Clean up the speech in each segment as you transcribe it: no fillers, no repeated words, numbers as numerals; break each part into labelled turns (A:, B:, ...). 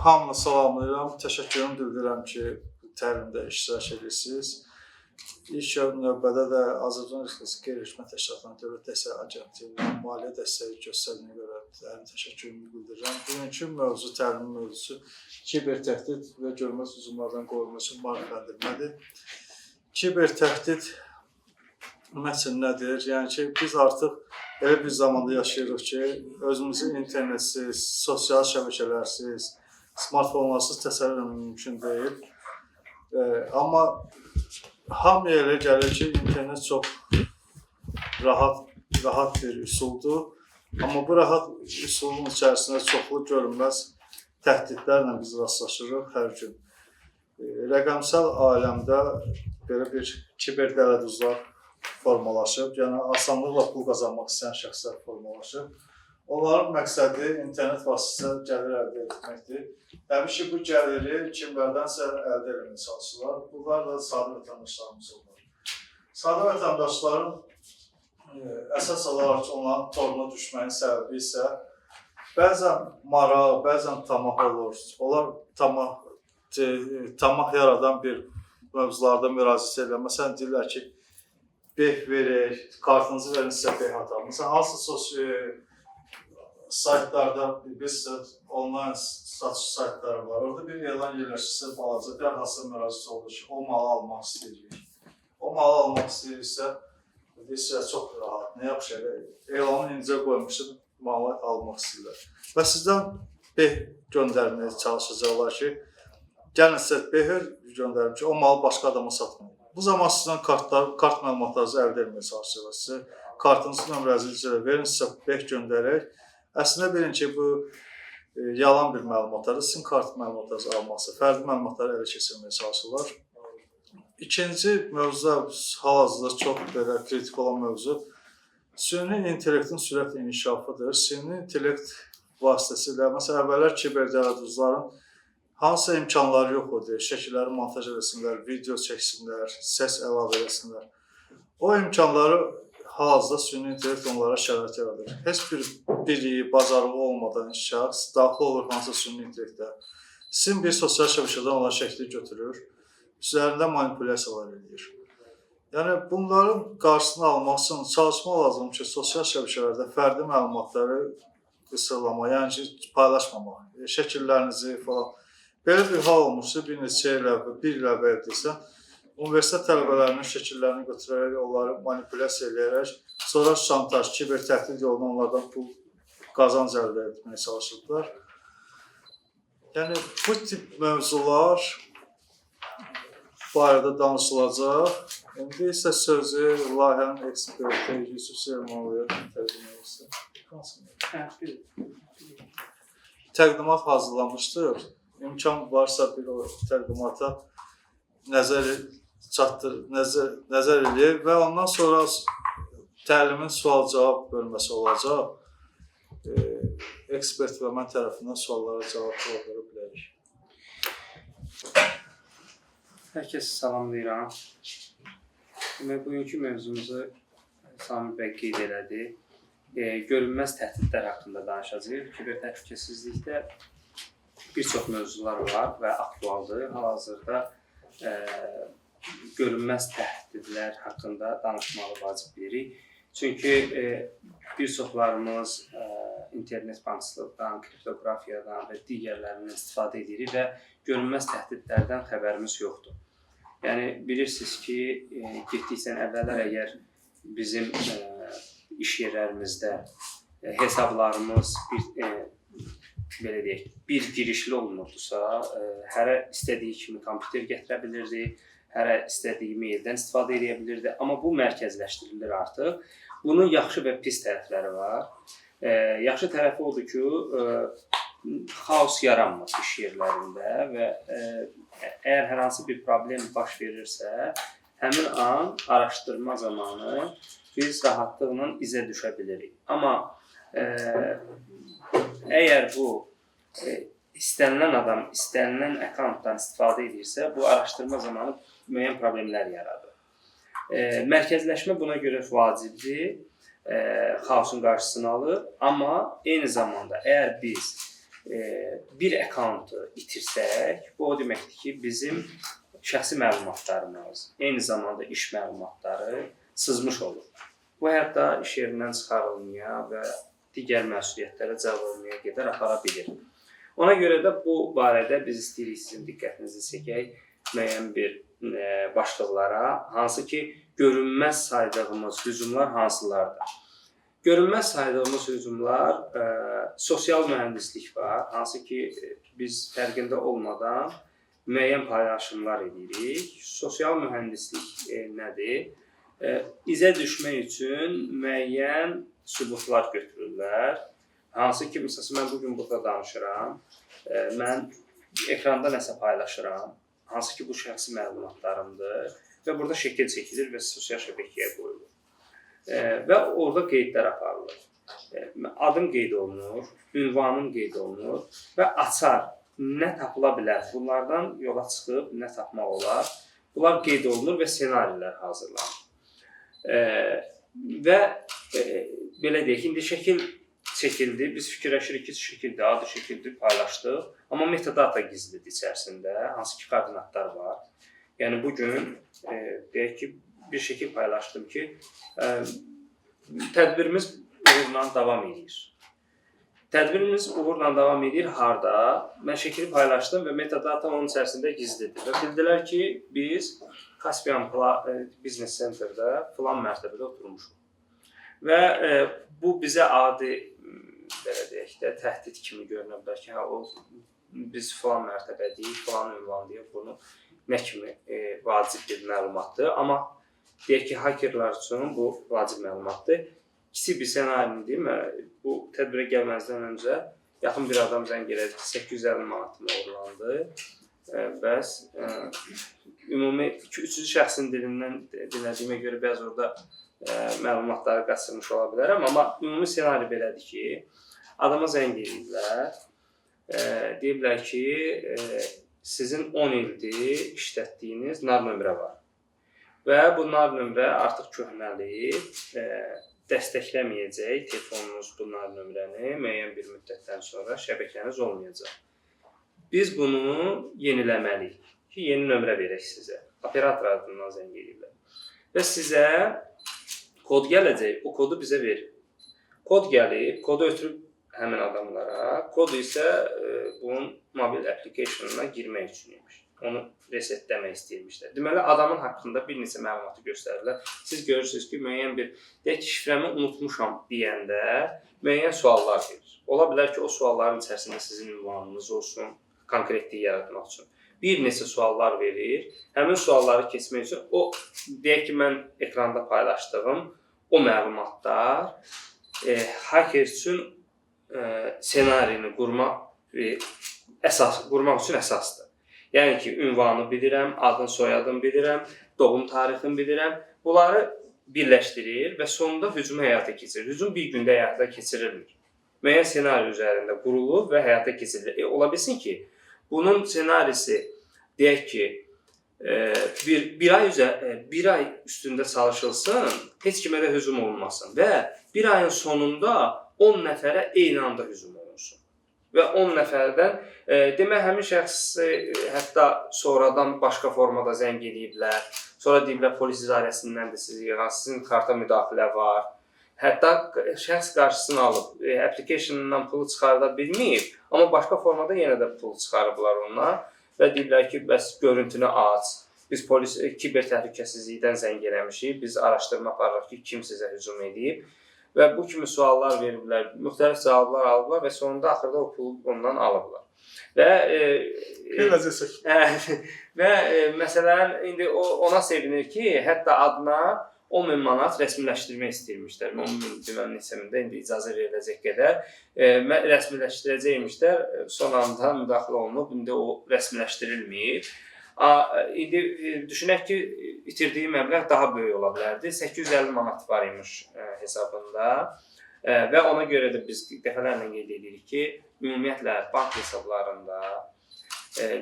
A: Hamını salamlayıram. Təşəkkürümü bildirirəm ki, bu təlimdə iştirak edirsiniz. İlk növbədə də Azərbaycan Respublikası Qeyri-Hökumət Təşkilatlarının Dövlət Dəstəyi Agentliyinin maliyyə dəstəyi göstərdiyinə görə təlim təşəkkürümü bildirirəm. Bugünkü mövzu, təlimin mövzusu kiber təhdid və görünməz hücumlardan qorunma üçün maarifləndirmədir. Kiber təhdid ümumiyyətcə nədir? Yəni ki, biz artıq elə bir zamanda yaşayırıq ki, özümüzü internetsiz, sosial şəbəkələrsiz, smartfonlarsız təsəvvür etmək mümkün deyil. Amma hamıya elə gəlir ki, internet çox rahat bir üsuldur. Amma bu rahat üsulun içərisində çoxlu görünməz təhdidlərlə biz rastlaşırıq hər gün. Rəqəmsal aləmdə belə bir kiber dələduzlar formalaşıb, yəni asanlıqla pul qazanmaq istəyən şəxslər formalaşıb. Onların məqsədi internet vasitəsilə gəlir əldə etməkdir. Təbii ki, bu gəliri kimlərdənsə əldə etməyə çalışırlar. Bunlar da sadə vətəndaşlarımız olur. Sadə vətəndaşların əsas olaraq onların toruna düşməyin səbəbi isə bəzən maraq, bəzən tamah olur. Onlar tamah yaradan bir mövzularda müraciət edirlər. Məsələn, deyirlər ki, beh verək, kartınızı verin, sizə beh atar. Məsələn, hansısa saytlarda bilirsiniz, onlayn satış saytları var. Orada bir elan yerləşirsə balaca, dərhal müraciət olur ki, o malı almaq istəyirik. O malı almaq istəyirsə, deyirsə çox rahat, nə yaxşı elə elanı incə qoymuşsun, malı almaq istəyirlər. Və sizdən beh göndərməyə çalışacaqlar ki, gəlin sizə beh göndərim ki, o malı başqa adama satmayın. Bu zaman sizdən kart məlumatlarınızı əldə etməyə çalışacaqlar. Sizə kartınızın nömrəsini verin, sizə beh göndərək. Əslində bilin ki, bu yalan bir məlumatlardır. Sizin kart məlumatlarınızı alması, fərdi məlumatları ələ keçirməyə çalışırlar. İkinci mövzu, hal-hazırda çox belə kritik olan mövzu süni intellektin sürətlə inkişafıdır. Süni intellekt vasitəsilə, məsələn, əvvəllər kiber dələduzların hansısa imkanları yox idi. Şəkilləri montaj eləsinlər, video çəksinlər, səs əlavə eləsinlər. O imkanları hal-hazırda süni intellekt onlara şərait yaradır. Heç bir biliyi, bacarığı olmadan şəxs daxil olur hansısa süni intellektə. Sizin bir sosial şəbəkədən olan şəkli götürür, üzərində manipulyasiyalar eləyir. Yəni bunların qarşısını almaq üçün çalışmaq lazım ki, sosial şəbəkələrdə fərdi məlumatları qısırlama, yəni ki, paylaşmamaq, şəkillərinizi falan. Belə bir hal olmuşdu bir neçə il əvvəl, bir il əvvəl desəm, universitet tələbələrinin şəkillərini götürərək, onları manipulyasiya eləyərək, sonra şantaj, kiber təhdid yoluna onlardan pul qazanc əldə etməyə çalışırdılar. Yəni bu tip mövzular barədə danışılacaq. İndi isə sözü layihənin eksperti Yusuf Süleymanovaya təqdim edirəm. Təqdimat hazırlamışdır. İmkan varsa bir o təqdimata nəzər eləyək və ondan sonra təlimin sual-cavab bölməsi olacaq. Ekspert və mən tərəfindən suallara cavab verə bilərik.
B: Hər kəsi salamlayıram. Demək, bugünkü mövzumuzu Samir bəy qeyd elədi. Görünməz təhdidlər haqqında danışacağıq. Kiber təhlükəsizlikdə bir çox mövzular var və aktualdır. Hal-hazırda görünməz təhdidlər haqqında danışmağı vacib bilirik. Çünki bir çoxlarımız internet bankçılıqdan, kriptoqrafiyadan və digərlərindən istifadə edirik və görünməz təhdidlərdən xəbərimiz yoxdur. Yəni bilirsiniz ki, getdikcə əvvəllər əgər bizim iş yerlərimizdə hesablarımız bir belə deyək, bir girişli olunurdusa, hərə istədiyi kimi kompüter gətirə bilirdi, hərə istədiyi maildən istifadə edə bilirdi. Amma bu mərkəzləşdirilir artıq. Bunun yaxşı və pis tərəfləri var. Yaxşı tərəfi odur ki, xaos yaranmır iş yerlərində və əgər hər hansı bir problem baş verirsə, həmin an araşdırma zamanı biz rahatlıqla izə düşə bilirik. Amma əgər bu istənilən adam istənilən akkauntdan istifadə edirsə, bu araşdırma zamanı müəyyən problemlər yaradır. Mərkəzləşmə buna görə vacibdir. Xaosun qarşısını alır, amma eyni zamanda əgər biz bir akkauntu itirsək, bu o deməkdir ki, bizim şəxsi məlumatlarımız, eyni zamanda iş məlumatları sızmış olur. Bu hətta iş yerindən çıxarılmaya və digər məsuliyyətlərə cəlb olmaya qədər apara bilir. Ona görə də bu barədə biz istəyirik sizin diqqətinizi çəkək müəyyən bir başlıqlara, hansı ki, görünməz saydığımız hücumlar hansılardır? Görünməz saydığımız hücumlar sosial mühəndislik var, hansı ki, biz fərqində olmadan müəyyən paylaşımlar edirik. Sosial mühəndislik nədir? İzə düşmək üçün müəyyən sübutlar götürürlər. Hansı ki, məsələn, mən bu gün burada danışıram, mən ekranda nəsə paylaşıram, hansı ki, bu şəxsi məlumatlarımdır və burada şəkil çəkilir və sosial şəbəkəyə qoyulur. Və orada qeydlər aparılır. Adım qeyd olunur, ünvanım qeyd olunur və açar nə tapıla bilər? Bunlardan yola çıxıb nə tapmaq olar? Bunlar qeyd olunur və ssenarilər hazırlanır. Və belə deyək, indi şəkil çəkildi, biz fikirləşirik ki, şəkildir, adi şəkildir, paylaşdıq. Amma metadata gizlidir içərisində, hansı ki, koordinatlar var. Yəni bu gün deyək ki, bir şəkil paylaşdım ki, tədbirimiz uğurla davam edir. Tədbirimiz uğurla davam edir harda? Mən şəkili paylaşdım və metadata onun içərisində gizlidir. Və bildilər ki, biz Caspian Business Center'da filan mərtəbədə oturmuşuq. Və bu bizə adi, belə deyək də, təhdid kimi görünə bilər ki, hə, o biz filan mərtəbədəyik, filan ünvandayıq, bunu nə kimi vacib bir məlumatdır. Amma deyək ki, hakerlər üçün bu vacib məlumatdır. Kiçik bir ssenarini deyim, bu tədbirə gəlməzdən öncə yaxın bir adam zəng elədi ki, 850 manatım oğurlandı. Bəs ümumi 2-3-cü şəxsin dilindən dinlədiyimə görə bəzi orada məlumatları qaçırmış ola bilərəm, amma ümumi ssenari belədir ki, adama zəng eləyiblər, deyiblər ki, sizin 10 ildir işlətdiyiniz nar nömrə var və bu nar nömrə artıq köhnəlib, dəstəkləməyəcək telefonunuz bu nar nömrəni müəyyən bir müddətdən sonra şəbəkəniz olmayacaq. Biz bunu yeniləməliyik ki, yeni nömrə verək sizə. Operator adından zəng eləyiblər. Və sizə kod gələcək, o kodu bizə verin. Kod gəlib, kodu ötürüb həmin adamlara, kod isə bunun mobil application-una girmək üçün imiş. Onu resetləmək istəyirmişlər. Deməli, adamın haqqında bir neçə məlumatı göstərirlər. Siz görürsünüz ki, müəyyən bir, deyək ki, şifrəmi unutmuşam deyəndə müəyyən suallar verir. Ola bilər ki, o sualların içərisində sizin ünvanınız olsun, konkretlik yaratmaq üçün. Bir neçə suallar verir. Həmin sualları keçmək üçün o, deyək ki, mən ekranda paylaşdığım o məlumatlar hacker üçün ssenarini qurmaq üçün əsasdır. Yəni ki, ünvanı bilirəm, adın, soyadını bilirəm, doğum tarixini bilirəm. Bunları birləşdirir və sonunda hücumu həyata keçirir. Hücum bir gündə həyata keçirilmir. Müəyyən ssenari üzərində qurulur və həyata keçirilir. Ola bilsin ki, bunun ssenarisi deyək ki, bir ay üstündə çalışılsın, heç kimə də hücum olunmasın və bir ayın sonunda 10 nəfərə eyni anda hücum olunsun. Və 10 nəfərdən, demək həmin şəxsi hətta sonradan başqa formada zəng eləyiblər. Sonra deyiblər polis idarəsindən də sizi yığan, sizin karta müdaxilə var. Hətta şəxs qarşısını alıb, application-dan pulu çıxarda bilməyib, amma başqa formada yenə də pul çıxarıblar ondan və deyiblər ki, bəs görüntünü aç. Biz polis kiber təhlükəsizlikdən zəng eləmişik, biz araşdırma aparırıq ki, kim sizə hücum edib. Və bu kimi suallar veriblər, müxtəlif cavablar alıblar və sonunda axırda o pulu ondan alıblar. Və
C: Bir nəzər çək.
B: Və məsələn indi o ona sevinir ki, hətta adına 10 min manat rəsmiləşdirmək istəyirmişlər. 10 min bilməm neçə mində indi icazə veriləcək qədər rəsmiləşdirəcəkmişlər. Son anda müdaxilə olunub, indi o rəsmiləşdirilməyib. İndi düşünək ki, itirdiyi məbləğ daha böyük ola bilərdi. 850 manat var imiş hesabında. Və ona görə də biz dəfələrlə qeyd edirik ki, ümumiyyətlə bank hesablarında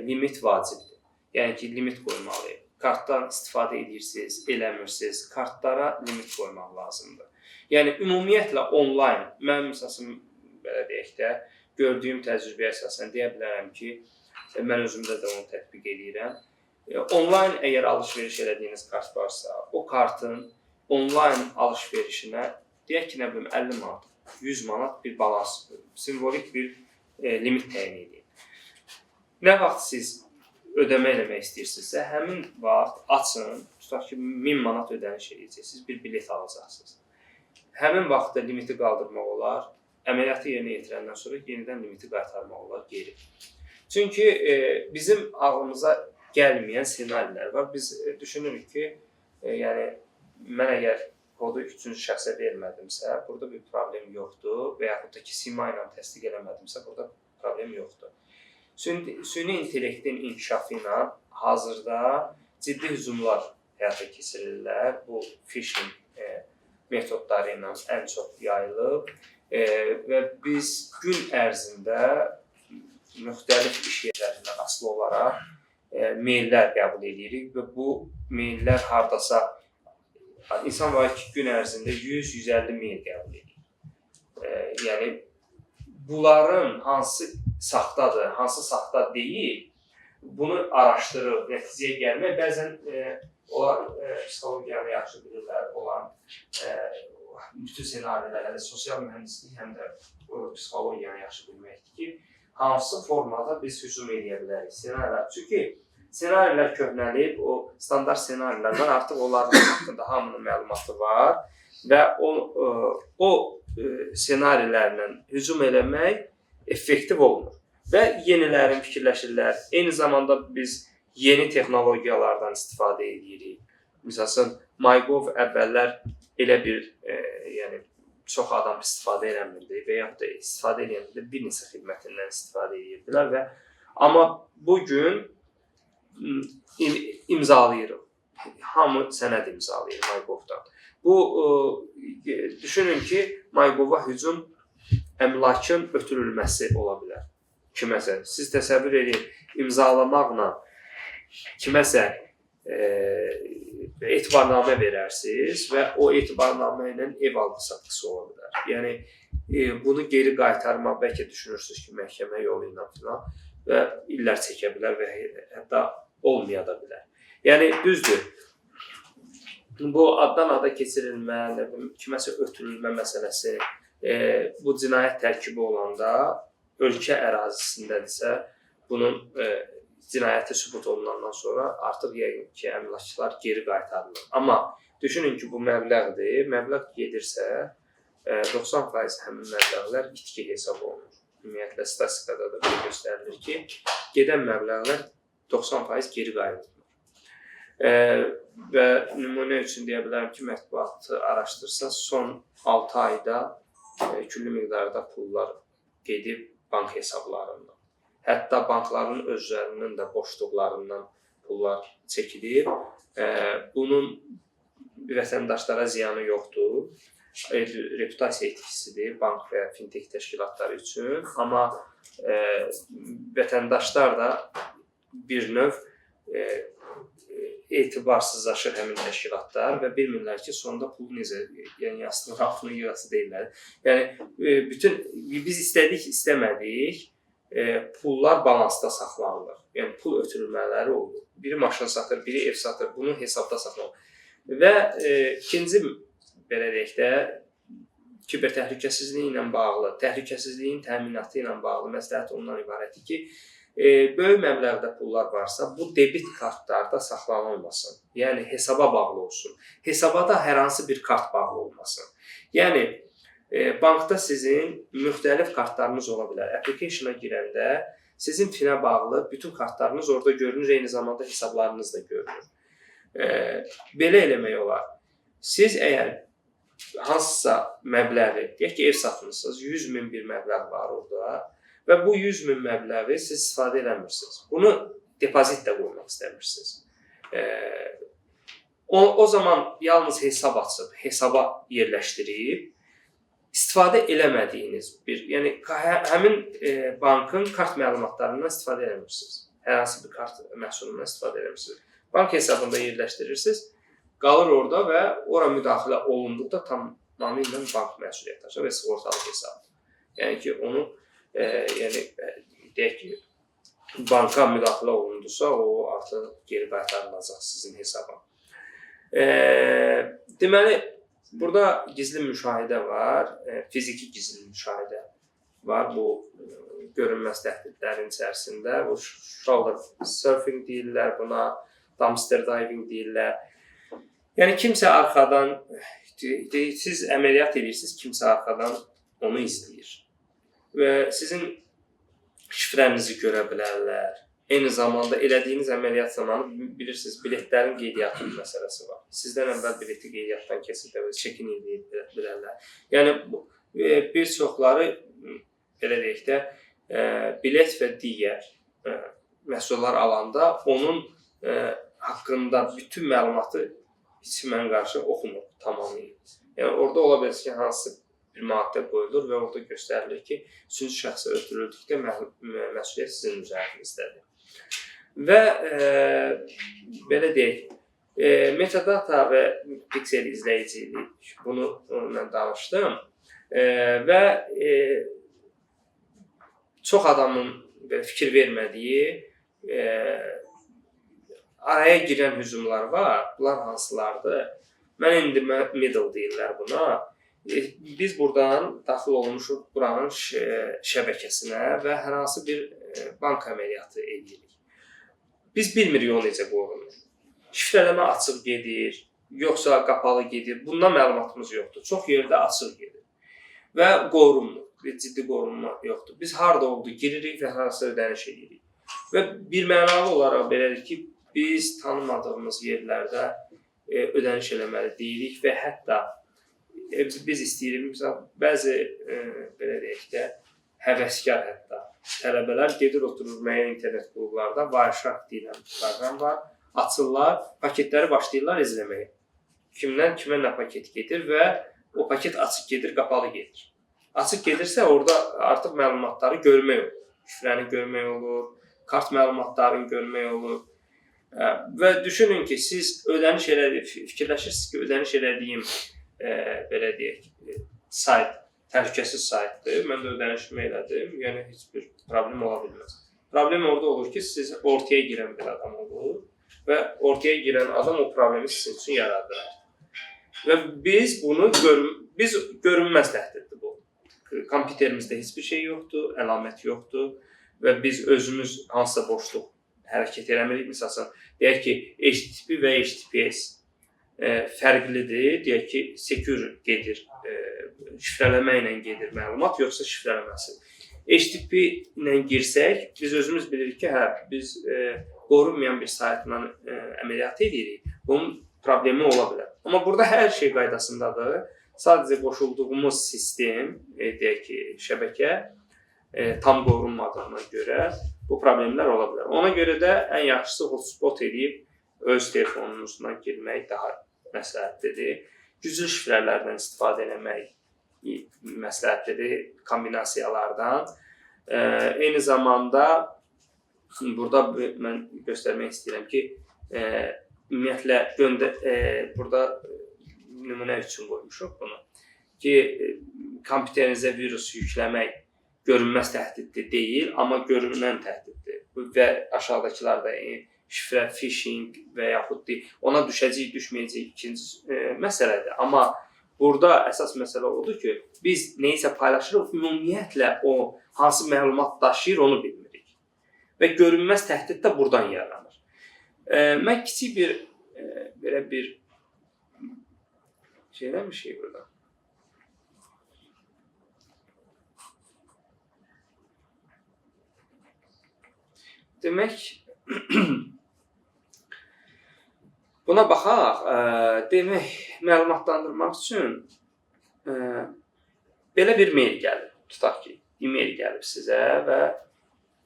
B: limit vacibdir. Yəni ki, limit qoymalıyıq. Kartdan istifadə edirsiniz, eləmirsiniz, kartlara limit qoymaq lazımdır. Yəni ümumiyyətlə onlayn, mən məsələn belə deyək də, gördüyüm təcrübəyə əsasən deyə bilərəm ki, mən özümdə də onu tətbiq eləyirəm. Onlayn əgər alış-veriş elədiyiniz kart varsa, o kartın onlayn alış-verişinə deyək ki, nə bilim 50 manat, 100 manat bir balans, simvolik bir limit təyin edin. Nə vaxt siz ödəmə eləmək istəyirsinizsə, həmin vaxt açın, tutaq ki, 1000 manat ödəniş eləyəcəksiniz, bir bilet alacaqsınız. Həmin vaxtda limiti qaldırmaq olar, əməliyyatı yerinə yetirəndən sonra yenidən limiti qaytarmaq olar geri. Çünki bizim ağlımıza gəlməyən ssenarilər var. Biz düşünürük ki, yəni mən əgər kodu üçüncü şəxsə vermədimsə, burada bir problem yoxdur və yaxud da ki, sima ilə təsdiq eləmədimsə, burada problem yoxdur. Süni intellektin inkişafı ilə hazırda ciddi hücumlar həyata keçirirlər. Bu phishing metodları ilə ən çox yayılıb və biz gün ərzində müxtəlif iş yerlərindən asılı olaraq maillər qəbul edirik və bu maillər hardasa insan var ki, gün ərzində 100-150 mail qəbul edir. Yəni bunların hansı saxtadır, hansı saxta deyil, bunu araşdırıb nəticəyə gəlmək bəzən onlar psixologiyanı yaxşı bilirlər, olan bütün ssenarilər, hələ sosial mühəndislik, həm də psixologiyanı yaxşı bilməkdir ki, hansı formada biz hücum eləyə bilərik ssenarilər. Çünki ssenarilər köhnəlib, o standart ssenarilər var, artıq onların haqqında hamının məlumatı var və o ssenarilərlə hücum eləmək effektiv olmur. Və yenilərini fikirləşirlər. Eyni zamanda biz yeni texnologiyalardan istifadə edirik. Məsəl üçün, MyGov əvvəllər elə bir, yəni çox adam istifadə eləmirdi və yaxud da istifadə eləyəndə bir neçə xidmətindən istifadə edirdilər və amma bu gün imzalayırıq. Hamı sənəd imzalayır MyGov'dan. Bu düşünün ki, MyGov'a hücum əmlakın ötürülməsi ola bilər. Kiməsə, siz təsəvvür edin, imzalamaqla kiməsə etibarnamə verərsiniz və o etibarnamə ilə ev alqı-satqısı ola bilər. Yəni bunu geri qaytarmaq bəlkə düşünürsünüz ki, məhkəmə yolu ilə filan və illər çəkə bilər və hətta olmaya da bilər. Yəni düzdür. Bu addan ada keçirilmə, nə bilim, kiməsə ötürülmə məsələsi, bu cinayət tərkibi olanda ölkə ərazisindədirsə, bunun cinayəti sübut olunandan sonra artıq yəqin ki, əmlakçılar geri qaytarılır. Amma düşünün ki, bu məbləğdir. Məbləğ gedirsə, 90% həmin məbləğlər itki hesab olunur. Ümumiyyətlə statistikada da belə göstərilir ki, gedən məbləğlər 90% geri qaytarılır. Və nümunə üçün deyə bilərəm ki, mətbuatı araşdırsa son 6 ayda külli miqdarda pullar gedib bank hesablarından. Hətta bankların özlərinin də boşluqlarından pullar çəkilib. Bunun vətəndaşlara ziyanı yoxdur. Reputasiya itkisidir bank və fintek təşkilatları üçün. Amma vətəndaşlar da bir növ etibarsızlaşır həmin təşkilatlar və bilmirlər ki, sonda pulu necə, yəni yastığın altına yığası deyirlər. Yəni bütün biz istədik, istəmədik, pullar balansda saxlanılır. Yəni pul ötürülmələri olur. Biri maşın satır, biri ev satır, bunu hesabda saxlanılır. Və ikinci belə deyək də kiber təhlükəsizliyi ilə bağlı, təhlükəsizliyin təminatı ilə bağlı məsləhət ondan ibarətdir ki, böyük məbləğdə pullar varsa, bu debit kartlarda saxlanılmasın. Yəni hesaba bağlı olsun. Hesaba da hər hansı bir kart bağlı olmasın. Yəni bankda sizin müxtəlif kartlarınız ola bilər. Application-a girəndə sizin FIN-ə bağlı bütün kartlarınız orada görünür, eyni zamanda hesablarınız da görünür. Belə eləmək olar. Siz əgər hansısa məbləği, deyək ki, ev satmısınız, 100 min bir məbləğ var orada və bu 100 min məbləği siz istifadə eləmirsiniz. Bunu depozit də qoymaq istəmirsiniz. O zaman yalnız hesab açıb, hesaba yerləşdirib istifadə eləmədiyiniz bir, yəni həmin bankın kart məlumatlarından istifadə eləmirsiniz. Hər hansı bir kart məhsulundan istifadə eləmirsiniz. Bank hesabında yerləşdirirsiniz, qalır orada və ora müdaxilə olunduqda tamamilə bank məsuliyyət daşıyır və sığortalı hesabdır. Yəni ki, onu Yəni deyək ki, banka müdaxilə olundusa, o artıq geri qaytarılacaq sizin hesaba. Deməli, burada gizli müşahidə var, fiziki gizli müşahidə var bu görünməz təhdidlərin içərisində. Bu shoulder surfing deyirlər buna, dumpster diving deyirlər. Yəni kimsə arxadan, siz əməliyyat edirsiniz, kimsə arxadan onu izləyir. Və sizin şifrənizi görə bilərlər. Eyni zamanda elədiyiniz əməliyyat zamanı bilirsiniz, biletlərin qeydiyyatı məsələsi var. Sizdən əvvəl bileti qeydiyyatdan keçib də check-in edə bilərlər. Yəni bir çoxları belə deyək də bilet və digər məhsullar alanda onun haqqında bütün məlumatı heç mən qarşı oxumur tamamilə. Yəni orada ola bilər ki, hansı bir maddə qoyulur və orada göstərilir ki, üçüncü şəxsə ötürüldükdə məsuliyyət sizin üzərinizdədir. Və belə deyək, metadata və piksel izləyicilik, bunu mən danışdım və çox adamın belə fikir vermədiyi araya girən hücumlar var. Bunlar hansılardır? Mən indi middle deyirlər buna. Biz buradan daxil olmuşuq buranın şəbəkəsinə və hər hansı bir bank əməliyyatı edirik. Biz bilmirik o necə qorunur. Şifrələmə açıq gedir, yoxsa qapalı gedir. Bundan məlumatımız yoxdur. Çox yerdə açıq gedir və qorunmur. Bir ciddi qorunma yoxdur. Biz harda oldu giririk və hər hansı ödəniş edirik. Və bir mənalı olaraq belədir ki, biz tanımadığımız yerlərdə ödəniş eləməli deyilik və hətta biz istəyirik, məsələn, bəzi belə deyək də, həvəskar hətta tələbələr gedir, oturur müəyyən internet klublarda, Wireshark deyilən proqram var, açırlar, paketləri başlayırlar izləməyə. Kimdən kimə nə paket gedir və o paket açıq gedir, qapalı gedir. Açıq gedirsə, orada artıq məlumatları görmək olur. Şifrəni görmək olur, kart məlumatlarını görmək olur. Və düşünün ki, siz ödəniş elədik, fikirləşirsiniz ki, ödəniş elədiyim belə deyək, sayt təhlükəsiz saytdır. Mən də ödənişimi elədim. Yəni heç bir problem ola bilməz. Problem orada olur ki, siz ortaya girən bir adam olur və ortaya girən adam o problemi sizin üçün yaradır. Və biz bunu biz görünməz təhdiddir bu. Kompüterimizdə heç bir şey yoxdur, əlamət yoxdur və biz özümüz hansısa boşluq hərəkət eləmirik. Məsələn, deyək ki, HTTP və HTTPS fərqlidir. Deyək ki, secure gedir, şifrələmə ilə gedir məlumat, yoxsa şifrələməsi. HTTP ilə girsək, biz özümüz bilirik ki, hə, biz qorunmayan bir saytla əməliyyat edirik. Bunun problemi ola bilər. Amma burada hər şey qaydasındadır. Sadəcə qoşulduğumuz sistem, deyək ki, şəbəkə tam qorunmadığına görə bu problemlər ola bilər. Ona görə də ən yaxşısı hotspot edib öz telefonunuzdan girmək daha məsləhətlidir. Güclü şifrələrdən istifadə etmək məsləhətlidir, kombinasiyalardan. Eyni zamanda burada mən göstərmək istəyirəm ki, ümumiyyətlə burada nümunə üçün qoymuşuq bunu ki, kompüterinizə virus yükləmək görünməz təhdiddir deyil, amma görünən təhdiddir. Və aşağıdakılar da şifrə, phishing və yaxud ona düşəcək, düşməyəcək ikinci məsələdir. Amma burada əsas məsələ odur ki, biz nəyisə paylaşırıq, ümumiyyətlə o hansı məlumat daşıyır, onu bilmirik. Və görünməz təhdid də buradan yaranır. Mən kiçik bir belə bir şey eləmişik burada. Demək, buna baxaq, demək, məlumatlandırmaq üçün belə bir mail gəlib, tutaq ki, e-mail gəlib sizə və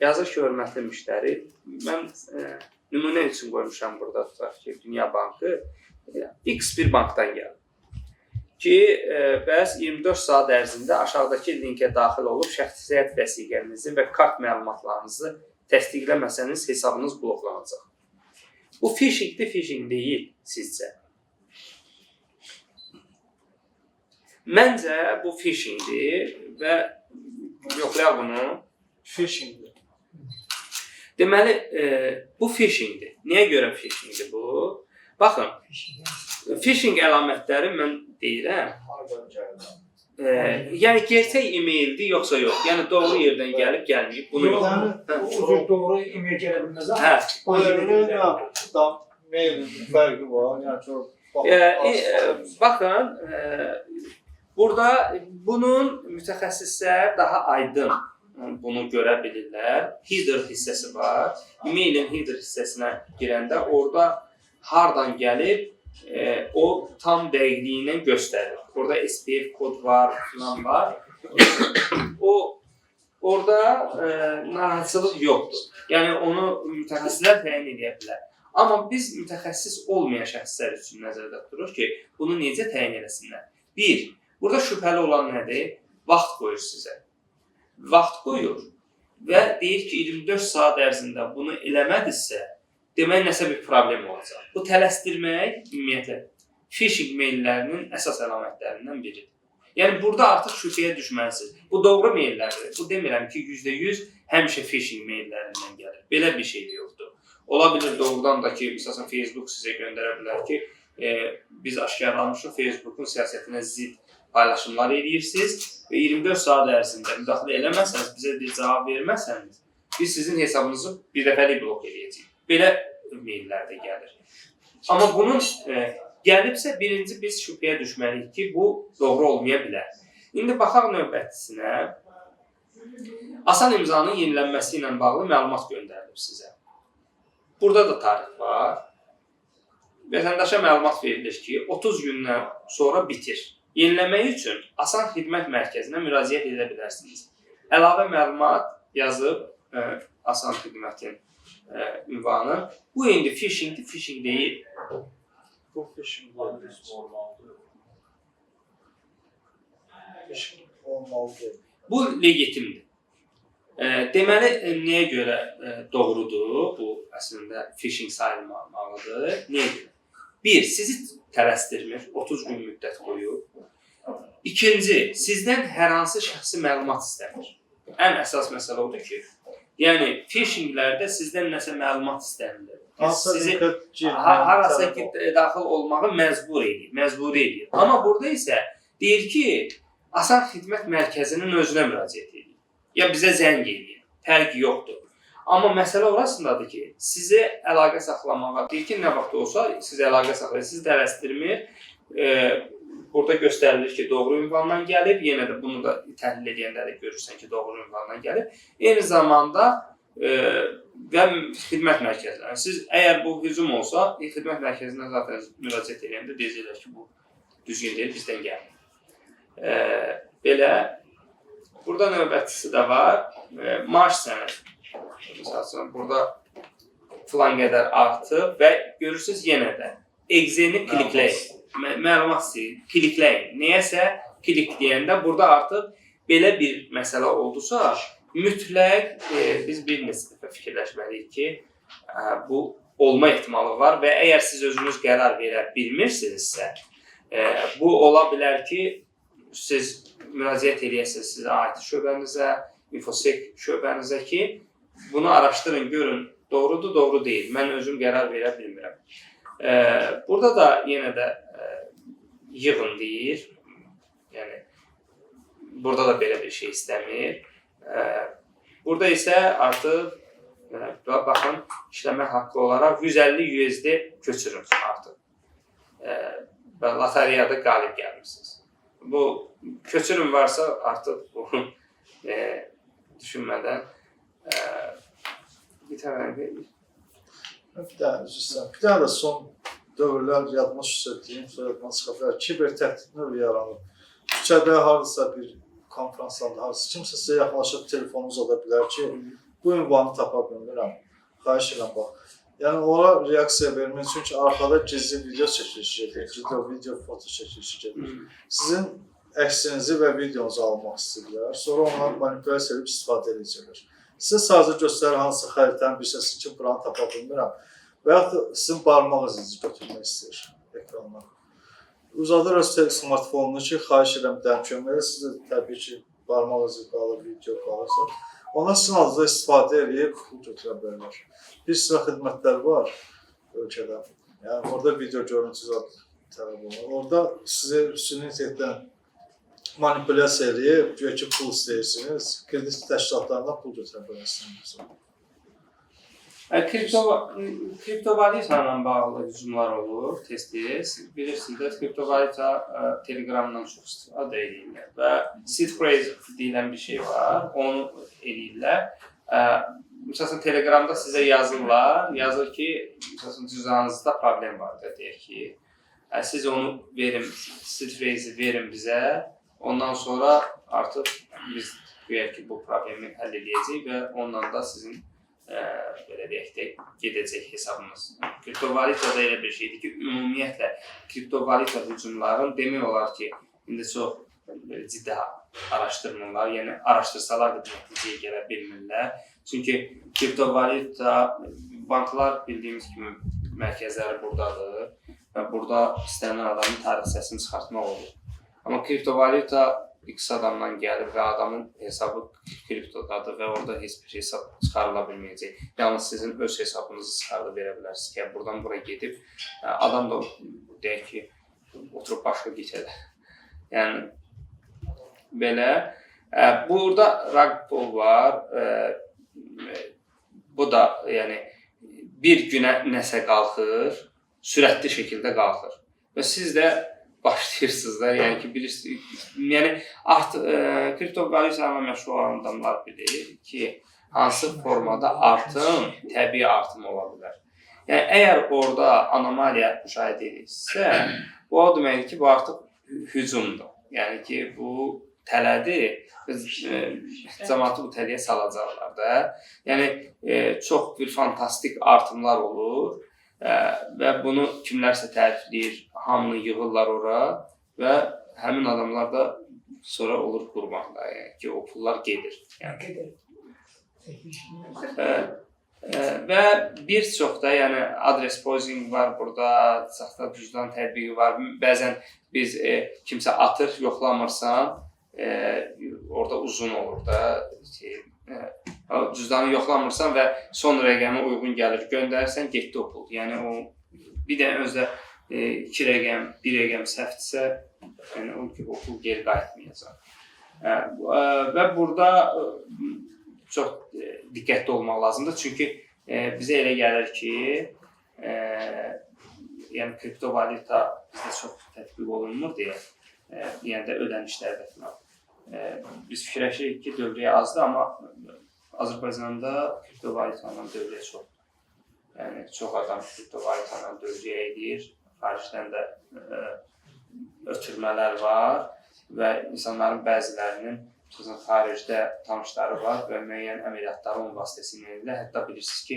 B: yazır ki, hörmətli müştəri, mən nümunə üçün qoymuşam burada, tutaq ki, Dünya Bankı X bir bankdan gəlib ki, bəs 24 saat ərzində aşağıdakı linkə daxil olub şəxsiyyət vəsiqənizi və kart məlumatlarınızı təsdiqləməsəniz hesabınız bloklanacaq. Bu phishingdir, phishing deyil sizcə. Məncə bu phishingdir və Yoxlayaq bunu.
A: Phishingdir.
B: Deməli, bu phishingdir. Niyə görə phishingdir bu? Baxın, phishing əlamətləri mən deyirəm.
A: Hardan gəldi?
B: Yəni gerçək e-maildir yoxsa yox? Yəni doğru yerdən gəlib, gəlməyib. Bunu yox.
A: Yəni
D: O cür doğru e-mail gələ bilməz.
B: Hə.
A: O yerlə tam mailin fərqi var. Yəni çox
B: Baxın, burada bunun mütəxəssislər daha aydın bunu görə bilirlər. Header hissəsi var. E-mailin header hissəsinə girəndə orada hardan gəlib o tam dəqiqliyi ilə göstərir. Orada SPF kod var, filan var. O orada narahatçılıq yoxdur. Yəni onu mütəxəssislər təyin edə bilər. Amma biz mütəxəssis olmayan şəxslər üçün nəzərdə tuturuq ki, bunu necə təyin eləsinlər? Bir, burada şübhəli olan nədir? Vaxt qoyur sizə. Vaxt qoyur və deyir ki, 24 saat ərzində bunu eləmədinizsə, demək nəsə bir problem olacaq. Bu tələsdirmək ümumiyyətlə phishing maillərinin əsas əlamətlərindən biridir. Yəni burada artıq şübhəyə düşməlisiniz. Bu doğru maillərdir. Bu demirəm ki, 100% həmişə phishing maillərindən gəlir. Belə bir şey də yoxdur. Ola bilər doğrudan da ki, məsələn Facebook sizə göndərə bilər ki, biz aşkarlamışıq Facebookun siyasətinə zidd paylaşımlar edirsiniz və 24 saat ərzində müdaxilə eləməsəniz, bizə bir cavab verməsəniz, biz sizin hesabınızı bir dəfəlik blok eləyəcəyik. Belə maillər də gəlir. Amma bunun gəlibsə birinci biz şübhəyə düşməliyik ki, bu doğru olmaya bilər. İndi baxaq növbətçisinə. Asan imzanın yenilənməsi ilə bağlı məlumat göndərilib sizə. Burada da tarix var. Vətəndaşa məlumat verilir ki, 30 gündən sonra bitir. Yeniləmək üçün Asan Xidmət Mərkəzinə müraciət edə bilərsiniz. Əlavə məlumat yazıb Asan Xidmətin ünvanı. Bu indi phishingdir, phishing deyil.
A: Bu phishing olmalıdır. Phishing olmalıdır.
B: Bu legitimdir. Deməli, niyə görə doğrudur? Bu əslində phishing sayılmamalıdır. Niyə görə? Bir, sizi tələsdirmir, 30 gün müddət qoyub. İkinci, sizdən hər hansı şəxsi məlumat istəmir. Ən əsas məsələ odur ki, yəni phishinglərdə sizdən nəsə məlumat istənilir.
A: Hansısa
B: Sizi
A: linka girmək
B: harasa
A: tələb
B: ki,
A: olunur.
B: daxil olmağı məcbur edir, məcburi edir. Amma burada isə deyir ki, Asan Xidmət Mərkəzinin özünə müraciət edin. Ya bizə zəng eləyin. Fərqi yoxdur. Amma məsələ orasındadır ki, sizə əlaqə saxlamağa, deyir ki, nə vaxt olsa sizə əlaqə saxlayır, sizi tələsdirmir. Burada göstərilir ki, doğru ünvandan gəlib. Yenə də bunu da təhlil edəndə də görürsən ki, doğru ünvandan gəlib. Eyni zamanda və xidmət mərkəzləri. Siz əgər bu hücum olsa, xidmət mərkəzinə zaten müraciət edəndə deyəcəklər ki, bu düzgün deyil, bizdən gəlmir. Belə burada növbətçisi də var. Maaş sənədi. Məsəl üçün burada filan qədər artıb və görürsüz yenə də Excel-ni klikləyin. Məlumat istəyir, klikləyin. Nəyəsə klikləyəndə burada artıq belə bir məsələ oldusa, mütləq biz bir neçə dəfə fikirləşməliyik ki, bu olma ehtimalı var və əgər siz özünüz qərar verə bilmirsinizsə, bu ola bilər ki, siz müraciət eləyəsiniz sizə IT şöbənizə, İnfosec şöbənizə ki, bunu araşdırın, görün, doğrudur, doğru deyil. Mən özüm qərar verə bilmirəm. Burada da yenə də yığın deyir. Yəni burada da belə bir şey istəmir. Burada isə artıq baxın, işləmə haqqı olaraq 150 USD köçürün artıq. Və loteriyada qalib gəlmisiniz. Bu köçürün varsa artıq bu düşünmədən bir tane
A: Bir dənə üzr istəyirəm. Bir dənə də son dövrlər yadıma düşsə deyim, sonra yadıma çıxa bilər. Kiber təhdid növü yaranıb. Küçədə hardasa bir konfranslarda hardasa kimsə sizə yaxınlaşıb telefonu uzada bilər ki, bu ünvanı tapa bilmirəm. Xahiş edirəm bax. Yəni ora reaksiya verməyin, çünki arxada gizli video çəkilişi gedir, video, foto çəkilişi gedir. Sizin əksinizi və videonuzu almaq istəyirlər. Sonra ondan manipulyasiya edib istifadə edəcəklər. Sizə sadəcə göstərir hansı xəritənin bir hissəsi ki, buranı tapa bilmirəm. Və yaxud da sizin barmaq izinizi götürmək istəyir ekrandan. Uzadır öz smartfonunu ki, xahiş edirəm bir dənə kömək elə. Siz də təbii ki, Barmaq izi qalır, video qalırsa, ondan sizin adınıza istifadə eləyib pul götürə bilərlər. Bir sıra xidmətlər var ölkədə. Yəni orada video görüntü zad tələb olunur. Orada sizi süni intellektdən manipulyasiya eləyib, güya ki pul istəyirsiniz, kredit təşkilatlarından pul götürə bilərsiniz.
B: Kriptovalyuta ilə bağlı hücumlar olur tez-tez. Bilirsiniz də kriptovalyuta Telegramdan çox istifadə edirlər və seed phrase deyilən bir şey var, onu eləyirlər. Məsəl üçün Telegramda sizə yazırlar, yazır ki, məsəl üçün cüzdanınızda problem var da deyir ki, siz onu verin, seed phrase-i verin bizə. Ondan sonra artıq biz deyək ki, bu problemi həll eləyəcəyik və onunla da sizin belə deyək də gedəcək hesabınız. Kriptovalyuta da elə bir şeydir ki, ümumiyyətlə kriptovalyuta hücumların demək olar ki, indi çox belə ciddi araşdırmırlar. Yəni araşdırsalar da bir nəticəyə gələ bilmirlər. Çünki kriptovalyuta banklar bildiyimiz kimi mərkəzləri burdadır və burada istənilən adamın tarixçəsini çıxartmaq olur. Amma kriptovalyuta X adamdan gəlir və adamın hesabı kriptodadır və orada heç bir hesab çıxarıla bilməyəcək. Yalnız sizin öz hesabınızı çıxarıb verə bilərsiniz ki, buradan bura gedib adam da deyək ki, oturub başqa qitədə. Yəni belə burada rug pull var. Bu da yəni bir günə nəsə qalxır, sürətli şəkildə qalxır. Və siz də başlayırsınız da, yəni ki, bilirsiniz, yəni artıq kriptovalyuta ilə məşğul olan adamlar bilir ki, hansı formada artım, təbii artım ola bilər. Yəni əgər orada anomaliya müşahidə edilsə, bu o deməkdir ki, bu artıq hücumdur. Yəni ki, bu tələdir. Biz cəmaatı bu tələyə salacaqlar da. Yəni çox bir fantastik artımlar olur və bunu kimlərsə tərifləyir, hamını yığırlar ora və həmin adamlar da sonra olur qurban da, yəni ki, o pullar gedir. Yəni və bir çox da yəni address poisoning var burada, saxta cüzdan tətbiqi var. Bəzən biz kimsə atır, yoxlamırsan, orada uzun olur da ki, o cüzdanı yoxlamırsan və son rəqəmə uyğun gəlir, göndərirsən, getdi o pul. Yəni o bir də özdə iki rəqəm, bir rəqəm səhvdirsə, yəni o ki, o pul geri qayıtmayacaq. Və burada çox diqqətli olmaq lazımdır. Çünki bizə elə gəlir ki, yəni kriptovalyuta bizdə çox tətbiq olunmur deyə, yəni də ödənişlərdə falan. Biz fikirləşirik ki, dövriyyə azdır, amma Azərbaycanda kriptovalyuta ilə dövriyyə çoxdur. Yəni çox adam kriptovalyuta ilə dövriyyə edir. Xaricdən də ötürmələr var və insanların bəzilərinin xüsusən xaricdə tanışları var və müəyyən əməliyyatları onun vasitəsilə edirlər. Hətta bilirsiniz ki,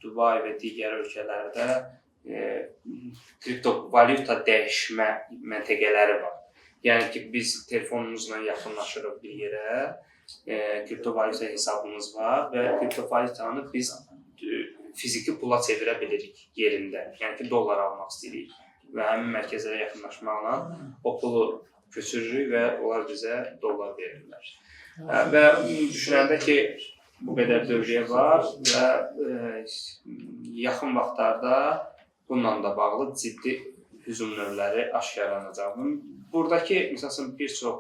B: Dubai və digər ölkələrdə kriptovalyuta dəyişmə məntəqələri var. Yəni ki, biz telefonumuzla yaxınlaşırıq bir yerə, kriptovalyuta hesabımız var və kriptovalyutanı biz fiziki pula çevirə bilirik yerində. Yəni ki, dollar almaq istəyirik və həmin mərkəzlərə yaxınlaşmaqla o pulu köçürürük və onlar bizə dollar verirlər. Və düşünəndə ki, bu qədər dövriyyə var və yaxın vaxtlarda bununla da bağlı ciddi hücum növləri aşkarlanacaq. Buradakı, məsəl üçün, bir çox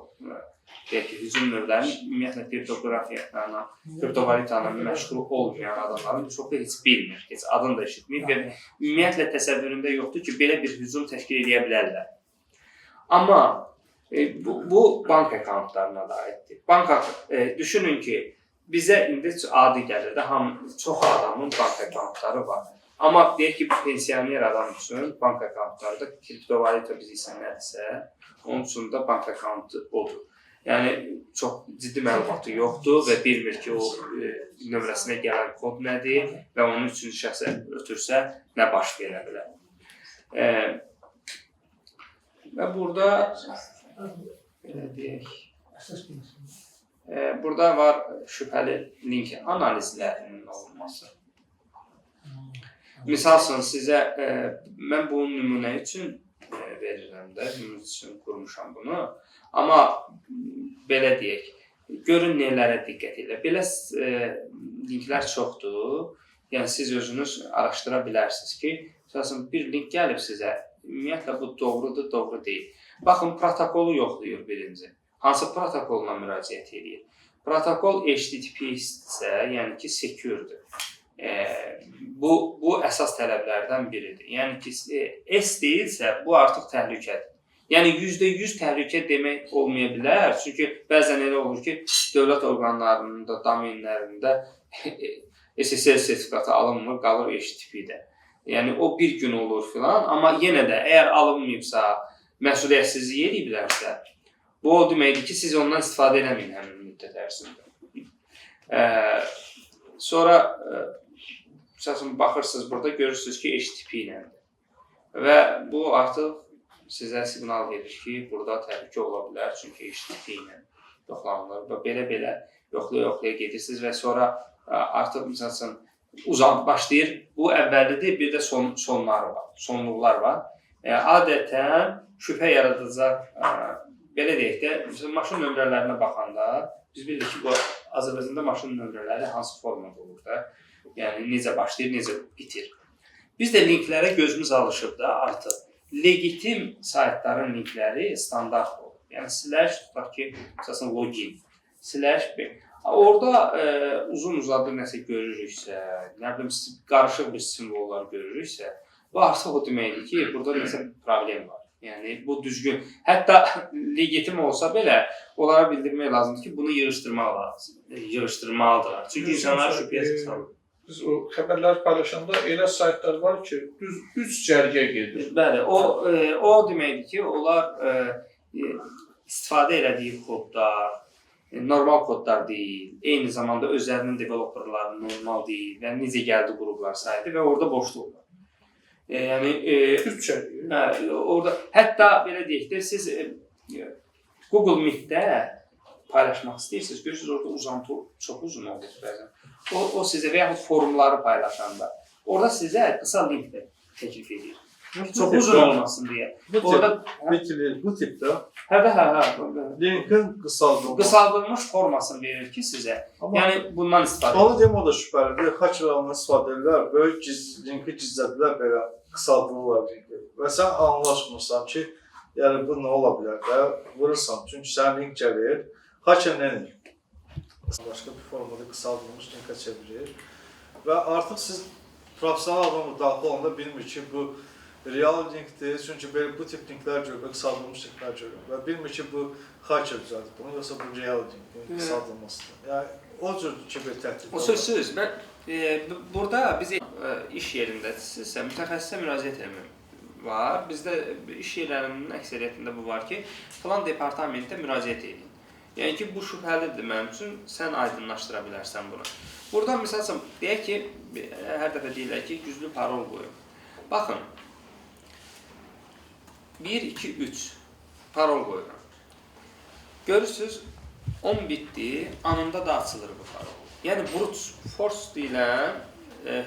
B: deyək ki, hücum növlərinin ümumiyyətlə kriptoqrafiya ilə, kriptovalyuta ilə məşğul olmayan adamların çoxu heç bilmir, heç adını da eşitmir və ümumiyyətlə təsəvvüründə yoxdur ki, belə bir hücum təşkil edə bilərlər. Amma bu bank akkauntlarına da aiddir. Bank düşünün ki, bizə indi adi gəlir də, hamı, çox adamın bank akkauntları var. Amma deyək ki, pensioner adam üçün bank akkauntları da kriptovalyuta biz nədirsə, onun üçün də bank akkauntu odur. Yəni çox ciddi məlumatı yoxdur və bilmir ki, o nömrəsinə gələn kod nədir və onun üçün şəxsə ötürsə nə baş verə bilər. Və burada belə deyək, burada var şübhəli link analizlərinin olunması. Misal üçün sizə mən bunu nümunə üçün verirəm də, bunun üçün qurmuşam bunu. Amma belə deyək, görün nələrə diqqət elə. Belə linklər çoxdur. Yəni siz özünüz araşdıra bilərsiniz ki, məsələn bir link gəlib sizə, ümumiyyətlə bu doğrudur, doğru deyil. Baxın, protokolu yoxlayır birinci. Hansı protokolla müraciət edir? Protokol HTTP isə, yəni ki, secure-dur. Bu əsas tələblərdən biridir. Yəni ki, S deyilsə, bu artıq təhlükədir. Yəni %100 təhlükə demək olmaya bilər. Çünki bəzən elə olur ki, dövlət orqanlarında, domenlərində SSL sertifikatı alınmır, qalır HTTP-də. Yəni o bir gün olur filan, amma yenə də əgər alınmayıbsa, məsuliyyətsizlik eləyiblərsə, bu o deməkdir ki, siz ondan istifadə eləməyin həmin müddət ərzində. Sonra məsələn baxırsınız burada görürsünüz ki, HTTP ilədir. Və bu artıq sizə siqnal verir ki, burada təhlükə ola bilər, çünki HTTP ilə yoxlanılır və belə-belə yoxlaya-yoxlaya gedirsiniz və sonra artıq məsəl üçün uzan başlayır. Bu əvvəlidir, bir də sonları var, sonluqlar var. Adətən şübhə yaradacaq, belə deyək də, məsələn maşın nömrələrinə baxanda biz bilirik ki, bu Azərbaycanda maşın nömrələri hansı formada olur da, yəni necə başlayır, necə bitir. Biz də linklərə gözümüz alışıb da artıq. Legitim saytların linkləri standart olur. Yəni slash tutaq ki, məsələn login, slash b. Orada uzun-uzadı nəsə görürüksə, nə bilim qarışıq bir simvollar görürüksə, bu artıq o deməkdir ki, burada nəsə bir problem var. Yəni bu düzgün, hətta legitim olsa belə onlara bildirmək lazımdır ki, bunu yığışdırmaq lazım, yığışdırmalıdırlar. Çünki insanlar şübhəyə salır.
A: Biz o xəbərlər paylaşanda elə saytlar var ki, düz 3 cərgə gedir.
B: Bəli, o deməkdir ki, onlar istifadə elədiyi kodlar normal kodlar deyil, eyni zamanda özlərinin developerları normal deyil və necə gəldi qurublar saytı və orada boşluq var. Yəni
A: 3 cərgə.
B: Hə, orada hətta belə deyək də siz Google Meet-də paylaşmaq istəyirsiniz, görürsünüz orada uzantı çox uzun olur bəzən. O sizə və yaxud forumları paylaşanda orada sizə qısa link də təklif edir. Çox uzun olmasın deyə.
A: Bu
B: Orada
A: tip, bu tipdə
B: hə,
A: linkin qısaldılması.
B: Qısaldılmış formasını verir ki sizə.
A: Amma
B: Yəni bundan istifadə
A: onu deyim, o da şübhəlidir. Hacker ondan istifadə edirlər, böyük linki gizlədilər belə, qısaldırlar linki. Və sən anlaşmırsan ki, yəni bu nə ola bilər də, vurursan. Çünki sənin link gəlir. Hacker nə edir? Başqa bir formada qısaldılmış linkə çevirir. Və artıq siz professional adamla daxil olanda bilmir ki, bu real linkdir. Çünki belə bu tip linklər görür, qısaldılmış linklər görür və bilmir ki, bu hacker düzəldib bunu, yoxsa bu real linkin qısaldılmasıdır. Yəni o cür kiber təhdid.
B: O sözsüz. Mən burada biz iş yerindəsinizsə mütəxəssisə müraciət etmək var. Bizdə iş yerlərinin əksəriyyətində bu var ki, filan departamentə müraciət edin. Yəni ki, bu şübhəlidir mənim üçün, sən aydınlaşdıra bilərsən bunu. Burada məsəl üçün deyək ki, hər dəfə deyirlər ki, güclü parol qoyun. Baxın. 1 2 3 parol qoyuram. Görürsüz 10 bitdi, anında da açılır bu parol. Yəni brute force deyilən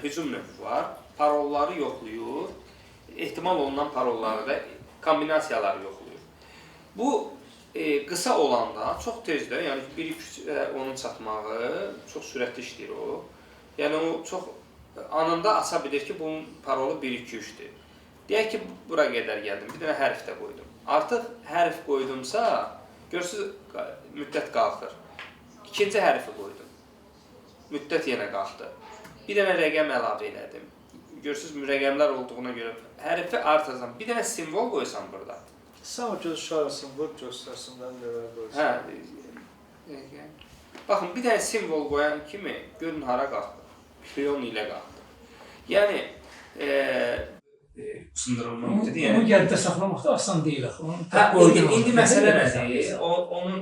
B: hücum növü var. Parolları yoxlayır. Ehtimal olunan parolları da kombinasiyaları yoxlayır. Bu qısa olanda çox tez də, yəni 1-2 onun çatmağı çox sürətli işləyir o. Yəni o çox anında aça bilir ki, bunun parolu 1-2-3-dür. Deyək ki, bura qədər gəldim, bir dənə hərf də qoydum. Artıq hərf qoydumsa, görürsüz müddət qalxır. İkinci hərfi qoydum. Müddət yenə qalxdı. Bir dənə rəqəm əlavə elədim. Görürsüz rəqəmlər olduğuna görə hərfi artırsam, bir dənə simvol qoysam burada.
A: Sən o göz işarəsini vur, göstərsin də nələr qoyursan.
B: Hə. Baxın, bir dənə simvol qoyan kimi görün hara qalxdı. Milyon ilə qalxdı. Yəni sındırılma müddəti, yəni
D: Onu yadda saxlamaq da asan deyil axı. Onu
B: hə, indi məsələ nədir? Onun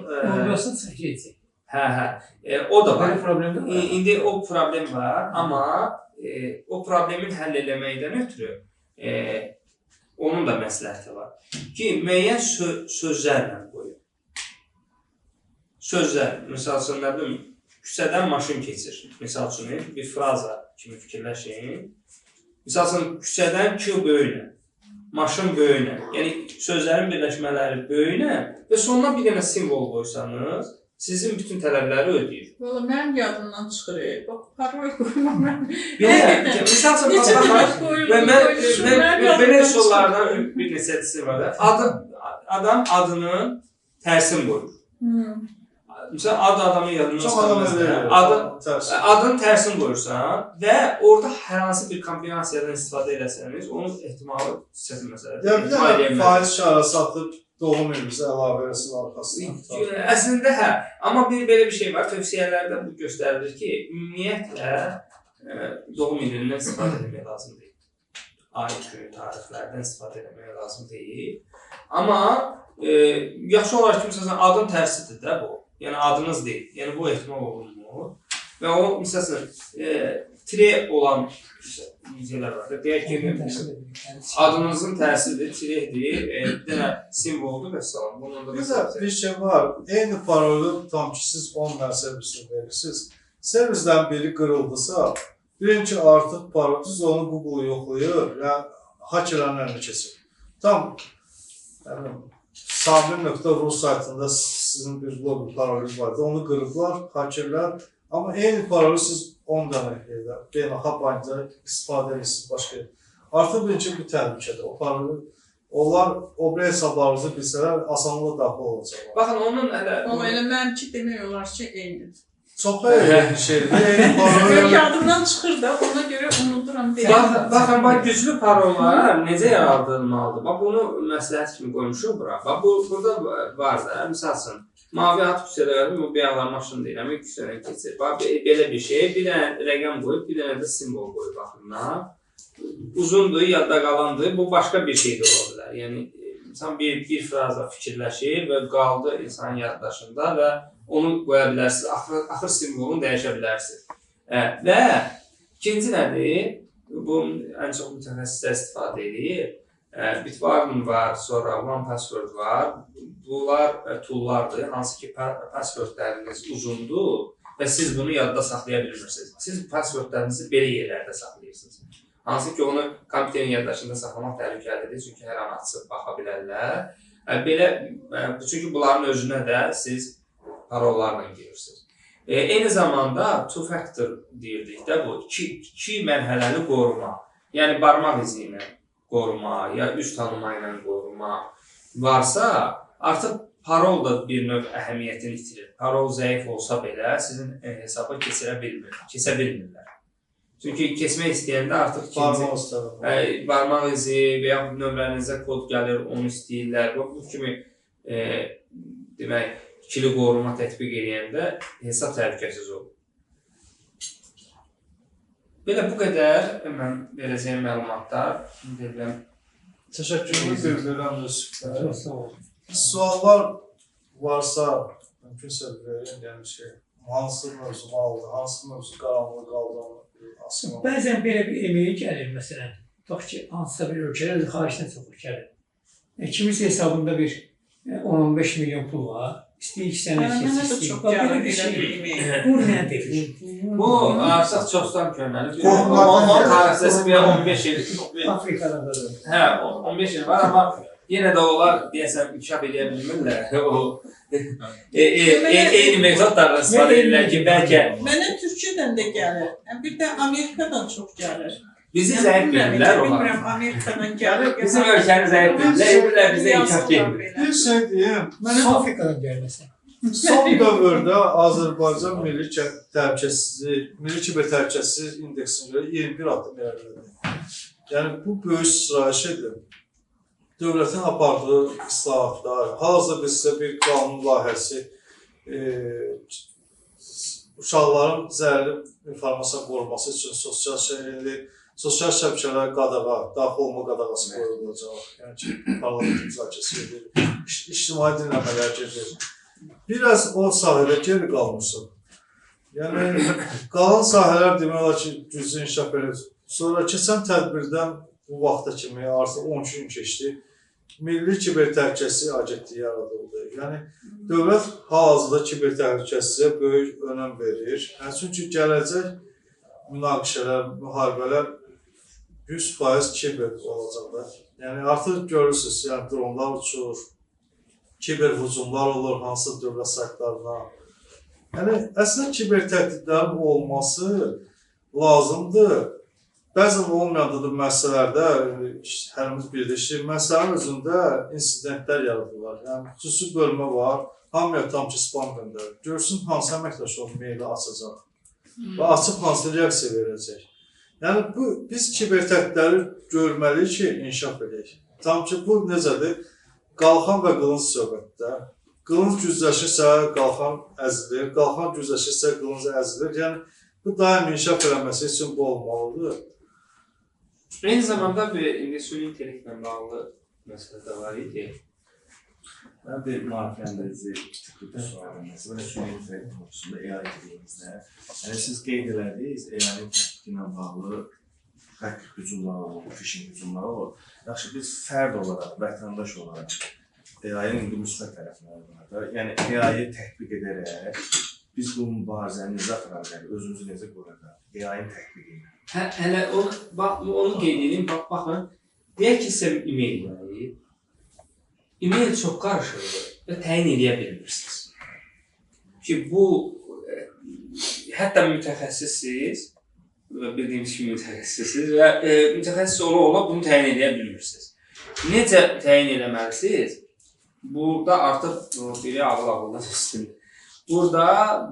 D: yoxsa çəkiləcək.
B: Hə. O da var.
D: Belə problem də var.
B: İndi o problem var, amma o problemin həll eləməkdən ötürü onun da məsləhəti var ki, müəyyən sözlərlə qoyun. Sözlər, məsəl üçün, nə bilim, küçədən maşın keçir. Məsəl üçün, bir fraza kimi fikirləşin. Məsəl üçün, küçədən Q böyüklə. Maşın böyünə. Yəni sözlərin birləşmələri böyünə və sonuna bir dənə simvol qoysanız, sizin bütün tələbləri ödəyir.
E: Valla mənim yadımdan çıxır. Bax, parol qoymam mən.
B: Belə, misal üçün, mən belə üsullardan bir neçəsi var da. Adam adının tərsini qoyur. Məsələn, ad adamın yadından çıxmaz. Adının tərsini qoyursan və orada hər hansı bir kombinasiyadan istifadə eləsəniz, onun ehtimalı çətin məsələdir.
A: Ya bir dənə faiz işarəsi atıb doğum ilimizi əlavə eləsin arxasına.
B: Əslində hə, amma bir belə bir şey var. Tövsiyələrdə bu göstərilir ki, ümumiyyətlə doğum ilindən istifadə etmək lazım deyil. Ay, gün, tarixlərdən istifadə etmək lazım deyil. Amma yaxşı olar ki, məsələn, adın tərsidir də bu. Yəni adınız deyil. Yəni bu ehtimal olunmur. Və o məsələn, tire olan şeylər var da. Deyək ki, adınızın tərsidir, tiredir, bir dənə simvoldur və salam.
A: Bir də bir şey var. Eyni parolu tam ki, siz 10 dənə servisi verirsiniz. Servisdən biri qırıldısa, bilin ki, artıq parol, siz onu Google yoxlayır, yəni hakerlərin əlinə keçir. Tam Samir.ru saytında sizin bir login parolunuz vardı. Onu qırıblar, hakerlər. Amma eyni parolu siz 10 dənə yerdə, beynəlxalq bankda istifadə edirsiniz başqa yerdə. Artıq bilin ki, bu təhlükədir. O parolu, onlar o bir hesablarınızı bilsələr, asanlıqla daxil olacaqlar.
B: Baxın, onun hələ...
E: Amma elə mənimki demək olar ki, eynidir.
A: Çox eyni şeydir. Eyni parol.
E: Yadımdan çıxır da, ona görə unuduram deyəm.
B: Baxın, bax, güclü parollar necə yaradılmalıdır? Bax, bunu məsləhət kimi qoymuşuq bura. Bax, burada var da, misal üçün, mavi at küçədə verdim, bu bəyağlar maşın deyirəm, küçədən keçir. Bax, belə bir şey, bir dənə rəqəm qoyub, bir dənə də simvol qoyub baxımdan. Uzundur, yadda qalandır, bu başqa bir şey də ola bilər. Yəni, insan bir fraza fikirləşir və qaldı insanın yaddaşında və onu qoya bilərsiniz, axır simvolunu dəyişə bilərsiniz. Və ikinci nədir? Bu, ən çox mütəxəssislər istifadə edir. Bitwarden var, sonra 1Password var. Bunlar toollardır, hansı ki, passwordləriniz uzundur və siz bunu yadda saxlaya bilmirsiniz. Siz passwordlərinizi belə yerlərdə saxlayırsınız. Hansı ki, onu kompüterin yaddaşında saxlamaq təhlükəlidir, çünki hər an açıb baxa bilərlər. Belə, çünki bunların özünə də siz parollarla girirsiniz. Eyni zamanda two-factor deyirdik də bu, iki mərhələli qoruma. Yəni, barmaq izi ilə qoruma, ya üz tanıma ilə qoruma varsa, artıq parol da bir növ əhəmiyyətini itirir. Parol zəif olsa belə sizin hesaba keçə bilmirlər. Çünki keçmək istəyəndə artıq ikinci barmaq izi və yaxud nömrənizə kod gəlir, onu istəyirlər. Bu kimi demək, ikili qoruma tətbiq eləyəndə hesab təhlükəsiz olur. Belə bu qədər mən verəcəyim məlumatlar.
A: Təşəkkürümü bildirirəm Yusuf. Suallar varsa mümkünsə verin, yəni şey, hansı mövzu aldı, hansı mövzu qaranlıq qaldı onu.
D: Bəzən belə bir e-mail gəlir, məsələn, tutaq ki, hansısa bir ölkədə, xaricdən çox gəlir. Kimisə hesabında bir 10-15 milyon pul var, istəyir ki, sənə
E: Mənə də çox gəlir belə bir e-mail.
D: Bu nədir?
B: Bu artıq çoxdan köhnəlir. Onun tarixçəsi bir 15 il.
D: Afrikadan da.
B: Hə, 15 il var, amma yenə də onlar deyəsən inkişaf eləyə bilmirlər. Eyni metodlardan istifadə edirlər ki, bəlkə...
E: Mənə Türkiyədən də gəlir, bir də Amerikadan çox gəlir.
B: Bizi zəif bilirlər onlar.
E: Bilmirəm, Amerikadan gəlir.
B: Bizim ölkəni zəif bilirlər, bilirlər bizə inkişaf gelmir.
A: Bir şey deyim.
D: Afrikadan gəlməsə.
A: Son dövrdə Azərbaycan Milli Kiber Təhlükəsizlik İndeksinə görə 21 addım irəlilədi. Yəni, bu böyük sıçrayışıdır. Dövlətin apardığı islahatlar, hal-hazırda biz sizə bir qanun layihəsi, uşaqların zərərli informasiya qorunması üçün sosial şəbəkələrə qadağa, daxil olma qadağası qoyulacaq. Yəni ki, parlament müzakirəsi gedir, ictimai dinləmələr gedir. Biraz o sahədə geri qalmışıq. Yəni, qalan sahələr demək olar ki, güclü inkişaf edir. Sonra keçən tədbirdən bu vaxta kimi artıq 12 gün keçdi. Milli Kiber Təhlükəsizlik Agentliyi yaradıldı. Yəni, dövlət hal-hazırda kiber təhlükəsizliyə böyük önəm verir. Yəni, çünki gələcək münaqişələr, müharibələr 100% kiber olacaq da. Yəni artıq görürsünüz, yəni dronlar uçur, kiber hücumlar olur hansı dövlət saytlarına. Yəni əslində kiber təhdidlərin olması lazımdır. Bəzən olmayanda da müəssisələrdə hərimiz birdə işləyir. Müəssisələrin özündə insidentlər yaradırlar. Yəni xüsusi bölmə var, hamıya tam ki spam göndərir. Görsün hansı əməkdaş o maili açacaq və açıb hansı reaksiya verəcək. Yəni bu biz kiber təhdidləri görməliyik ki, inkişaf edək. Tam ki bu necədir? Qalxan və qılınc söhbətdə. Qılınc gücləşirsə, qalxan əzilir, qalxan gücləşirsə, qılınc əzilir. Yəni bu daim inkişaf eləməsi üçün bu olmalıdır.
B: Eyni zamanda bir indi süni intellektlə bağlı məsələ də var idi.
F: Mən bir maarifləndirici tipli sualım. Məsələn, süni intellekt mövzusunda AI dediyimizdə, yəni siz qeyd elədiniz, AI-nin tətbiqi ilə bağlı hack hücumları olur, phishing hücumları olur. Yaxşı, biz fərd olaraq, vətəndaş olaraq AI-nin indi müsbət tərəfləri var da. Yəni AI-yi tətbiq edərək biz bu mübarizəni necə apara bilərik, özümüzü necə qoruya bilərik AI-nin tətbiqi ilə?
B: Hə, hələ onu, bax, onu qeyd edeyim, bax, baxın. Deyək ki, sizə bir e-mail gəlir. E-mail çox qarışıqdır və təyin eləyə bilmirsiniz. Ki, bu, hətta mütəxəssissiniz və bildiyimiz kimi mütəxəssissiniz və mütəxəssis ola-ola bunu təyin eləyə bilmirsiniz. Necə təyin eləməlisiniz? Burada artıq biri ağıl-ağıldan üstündür. Burada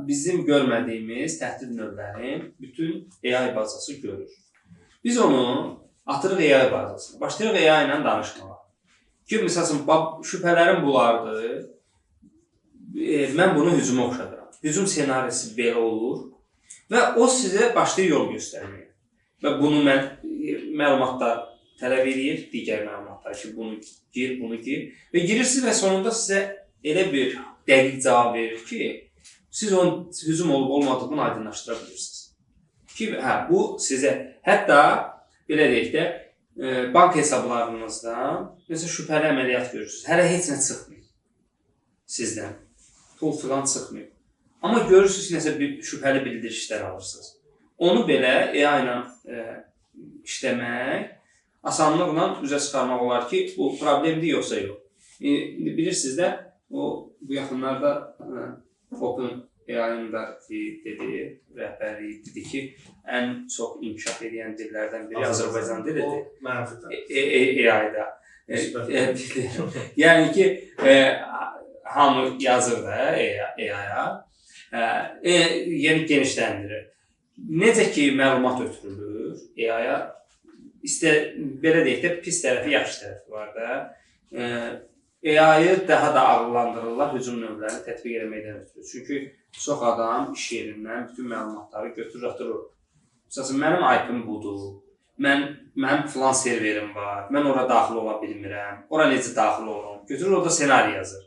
B: bizim görmədiyimiz təhdid növlərin bütün AI bazası görür. Biz onu atırıq AI bazasına, başlayırıq AI ilə danışmağa. Ki, məsəl üçün, şübhələrim bunlardır, mən bunu hücuma oxşadıram. Hücum senarisi belə olur və o sizə başlayır yol göstərməyə. Və bunu mən məlumatlar tələb eləyir, digər məlumatlar ki, bunu gir, bunu gir. Və girirsiniz və sonunda sizə elə bir dəqiq cavab verir ki, siz onun hücum olub olmadığını aydınlaşdıra bilirsiniz. Ki, hə, bu sizə, hətta belə deyək də, bank hesablarınızdan məsələn, şübhəli əməliyyat görürsünüz. Hələ heç nə çıxmıyor sizdən. Pul filan çıxmıyor. Amma görürsünüz ki, nəsə bir şübhəli bildirişlər alırsınız. Onu belə AI ilə işləmək asanlıqla üzə çıxarmaq olar ki, bu problemdir yoxsa yox. İndi bilirsiniz də, o bu yaxınlarda OpenAI-ın da dedi, rəhbərliyi dedi ki, ən çox inkişaf edən dillərdən biri Azərbaycan dilidir.
A: Mənfi
B: AI-da. Yəni ki, hamı yazır da AI-a, yəni genişləndirir. Necə ki, məlumat ötürülür AI-a, belə deyək də, pis tərəfi, yaxşı tərəfi var da. AI-yı daha da ağıllandırırlar hücum növlərini tətbiq etməkdən ötürü. Çünki çox adam iş yerindən bütün məlumatları götürür, atırır. Məsələn, mənim IP-m budur, mənim filan serverim var, mən ora daxil ola bilmirəm, ora necə daxil olurum? Götürür, orada senari yazır.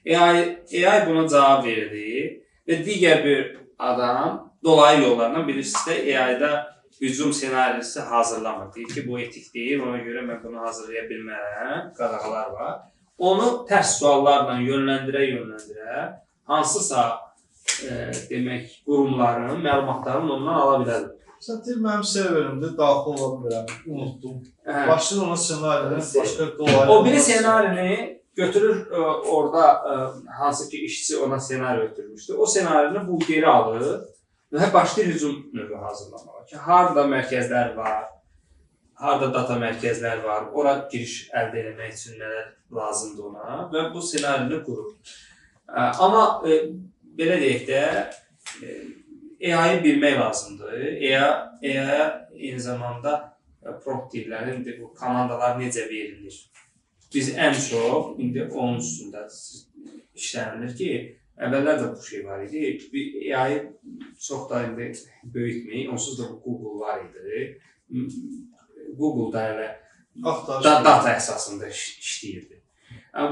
B: AI buna cavab verdi və digər bir adam dolayı yollarla bilirsiniz də AI-da hücum senarisi hazırlamır. Deyir ki, bu etik deyil, ona görə mən bunu hazırlaya bilmərəm, qadağalar var. Onu tərs suallarla yönləndirə-yönləndirə hansısa demək, qurumların məlumatlarını ondan ala bilərlər.
A: Sən deyir, mənim serverimdə daxil ola bilmirəm, unutdum. Başlayır ona senarini, başqa dolayı.
B: O biri senarini götürür, orada hansı ki işçi ona senari ötürmüşdü. O senarini bu geri alır və başlayır hücum növü hazırlamağa ki, harada mərkəzlər var, harada data mərkəzlər var, ora giriş əldə eləmək üçün nələr lazımdır ona və bu senarini qurur. Amma belə deyək də, AI-yı bilmək lazımdır. AI-ya eyni zamanda prompt deyirlər, indi bu komandalar necə verilir? Biz ən çox indi onun üstündə işlənilir ki, əvvəllər də bu şey var idi. AI-yı çox da indi böyütməyik, onsuz da bu Google var idi. Google-da elə data əsasında işləyirdi.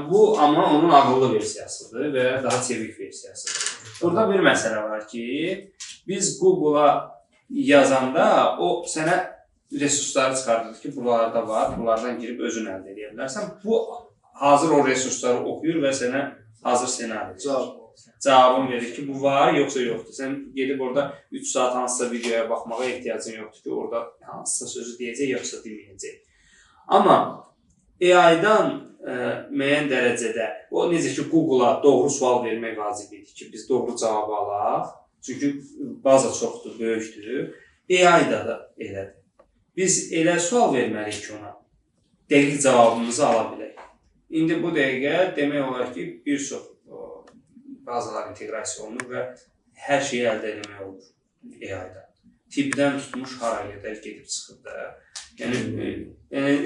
B: Bu, amma onun ağıllı versiyasıdır və daha çevik versiyasıdır. Burada bir məsələ var ki, biz Google-a yazanda o sənə resursları çıxardır ki, buralarda var, bunlardan girib özün əldə edə bilərsən. Bu, hazır o resursları oxuyur və sənə hazır senaryo verir. Cavabını verir ki, bu var yoxsa yoxdur. Sən gedib orada 3 saat hansısa videoya baxmağa ehtiyacın yoxdur ki, orada hansısa sözü deyəcək yoxsa deməyəcək. Amma AI-dan müəyyən dərəcədə o necə ki Google-a doğru sual vermək vacib idi ki, biz doğru cavabı alaq. Çünki baza çoxdur, böyükdür. AI-da da elədir. Biz elə sual verməliyik ki, ona dəqiq cavabımızı ala bilək. İndi bu dəqiqə demək olar ki, bir çox bazalar inteqrasiya olunur və hər şeyi əldə etmək olur AI-da. Tibbdən tutmuş hara qədər gedib çıxır da. Yəni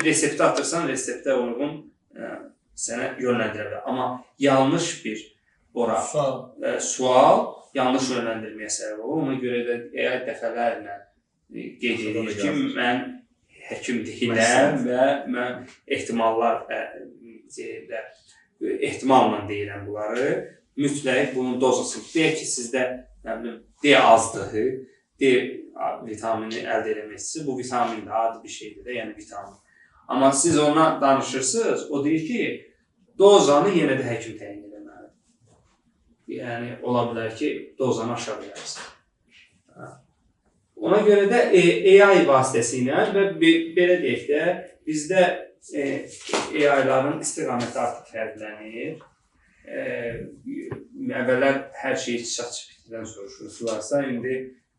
B: resepti atırsan, reseptə uyğun sənə yönləndirə bilər. Amma yanlış bir ora sual yanlış yönləndirməyə səbəb olur. Ona görə də AI dəfələrlə qeyd edir ki, mən həkim deyiləm və mən ehtimallar ehtimalla deyirəm bunları. Mütləq bunun dozası. Deyək ki, sizdə nə bilim D azdır, D vitamini əldə etmək istəyirsiniz. Bu vitamin də adi bir şeydir də, yəni vitamin. Amma siz ona danışırsınız, o deyir ki, dozanı yenə də həkim təyin etməlidir. Yəni ola bilər ki, dozanı aşa bilərsən. Ona görə də AI vasitəsilə və belə deyək də, bizdə AI-ların istiqaməti artıq fərqlənir. Əvvəllər hər şeyi ChatGPT-dən soruşurdularsa, indi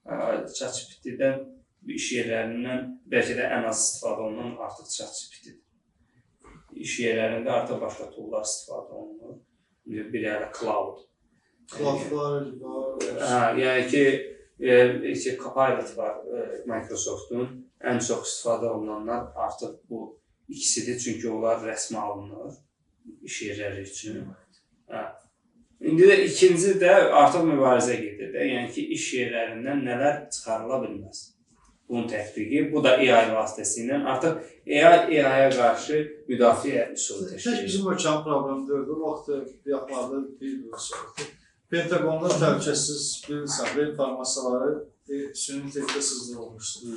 B: ChatGPT-dən iş yerlərindən bəlkə də ən az istifadə olunan artıq ChatGPT-dir. İş yerlərində artıq başqa toollar istifadə olunur. Bir yerə cloud.
A: Cloudlar var.
B: Yəni ki, Copilot var Microsoft-un. Ən çox istifadə olunanlar artıq bu ikisidir, çünki onlar rəsmi alınır iş yerləri üçün. İndi də ikinci də artıq mübarizə gedir də, yəni ki, iş yerlərindən nələr çıxarıla bilməz. Bunun tətbiqi, bu da AI vasitəsilə artıq AI-ya qarşı müdafiə üsulu təşkil edir.
A: Tək bizim ölkənin problemi deyil, o vaxt yaxınlarda bir soruşdu. Pentagonda təhlükəsiz bilirsən də informasiyaları süni intellektə sızdırılmışdı.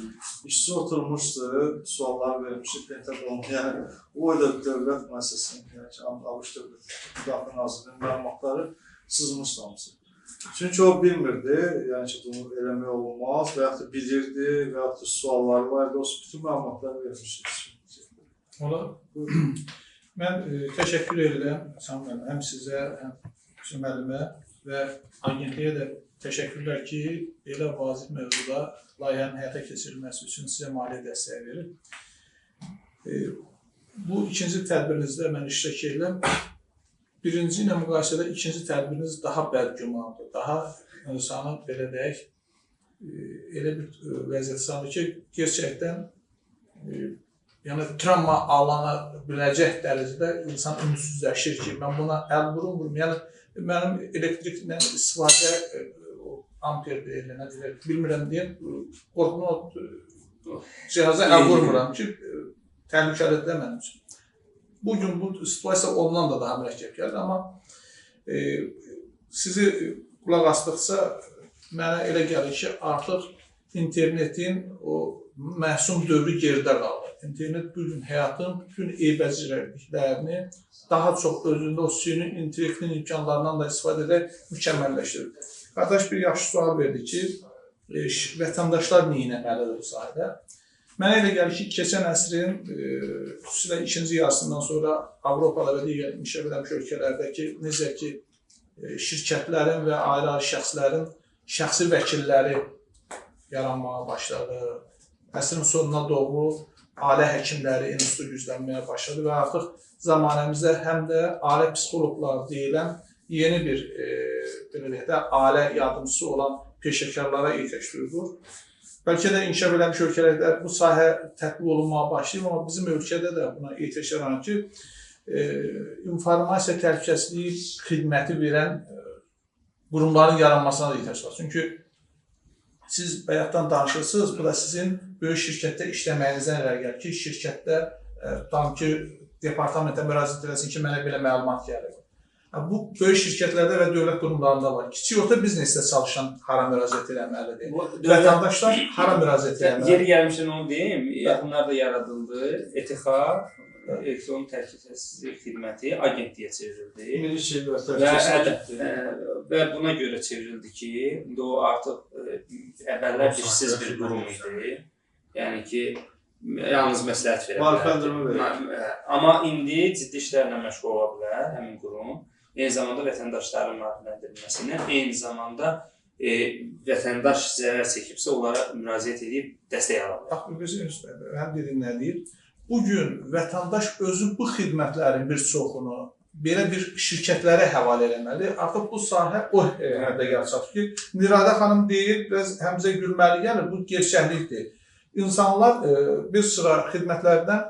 A: İşçi oturmuşdu, suallar vermişdi Pentagon, yəni o da dövlət müəssisəsinin, yəni ki, ABŞ Dövlət Müdafiə Nazirliyinin məlumatları sızmışdı hamısı. Çünki o bilmirdi, yəni ki, bunu eləmək olmaz və yaxud da bilirdi və yaxud da sualları var idi, o bütün məlumatları vermişdi.
C: Ola. Mən təşəkkür edirəm, Hasan müəllim, həm sizə, həm Hüseyn müəllimə və agentliyə də təşəkkürlər ki, belə vacib mövzuda layihənin həyata keçirilməsi üçün sizə maliyyə dəstəyi verir. Bu ikinci tədbirinizdə mən iştirak edirəm. Birinci ilə müqayisədə ikinci tədbiriniz daha bədgümandır, daha insanı belə deyək, elə bir vəziyyət salır ki, gerçəkdən yəni travma alana biləcək dərəcədə insan ümidsizləşir ki, mən buna əl vurum, yəni mənim elektriklə istifadə amper deyilir, nə deyilir, bilmirəm deyim, qorxumdan o cihaza əl vurmuram ki, təhlükəlidir də mənim üçün. Bugün bu situasiya ondan da daha mürəkkəb gəlir, amma sizi qulaq asdıqca mənə elə gəlir ki, artıq internetin o məsum dövrü geridə qaldı. İnternet bugün həyatın bütün eybəcərliklərini daha çox özündə o süni intellektin imkanlarından da istifadə edərək mükəmməlləşdirir. Qardaş bir yaxşı sual verdi ki, vətəndaşlar nə etməlidir bu sahədə? Mənə elə gəlir ki, keçən əsrin xüsusilə ikinci yarısından sonra Avropada və digər inkişaf edən ölkələrdəki necə ki, şirkətlərin və ayrı-ayrı şəxslərin şəxsi vəkilləri yaranmağa başladı. Əsrin sonuna doğru ailə həkimləri institutu güclənməyə başladı və artıq zamanəmizdə həm də ailə psixoloqları deyilən yeni bir belə deyək də, ailə yardımçısı olan peşəkarlara ehtiyac duyulur. Bəlkə də inkişaf eləmiş ölkələrdə bu sahə tətbiq olunmağa başlayıb, amma bizim ölkədə də buna ehtiyac yaranır ki, informasiya təhlükəsizliyi xidməti verən qurumların yaranmasına da ehtiyac var. Çünki siz bayaqdan danışırsınız, bu da sizin böyük şirkətdə işləməyinizdən irəli gəlir ki, şirkətdə tutalım ki, departamentə müraciət eləsin ki, mənə belə məlumat gəlir. Bu böyük şirkətlərdə və dövlət qurumlarında var. Kiçik orta biznesdə çalışan hara müraciət eləməlidir? Vətəndaşlar hara müraciət eləməlidir?
B: Yeri gəlmişdən onu deyim, yaxınlarda yaradıldı ETH, elektron təhlükəsizlik xidməti agentliyə çevrildi.
A: Milli Kiber Təhlükəsizlik
B: Və buna görə çevrildi ki, indi o artıq əvvəllər işsiz bir qurum idi. Yəni ki, yalnız məsləhət verə bilər.
A: Maarifləndirmə verir.
B: Amma indi ciddi işlərlə məşğul ola bilər həmin qurum. Eyni zamanda vətəndaşların maarifləndirilməsi ilə, eyni zamanda vətəndaş zərər çəkibsə onlara müraciət edib dəstək ala bilər.
C: Bax, bilirsiniz, həm dediyim nə deyir? Bu gün vətəndaş özü bu xidmətlərin bir çoxunu belə bir şirkətlərə həvalə eləməli. Artıq bu sahə o həddə gəlib çatır ki, Miradə xanım deyir, biraz həmzə gülməli gəlir, bu gerçəklikdir. İnsanlar bir sıra xidmətlərdən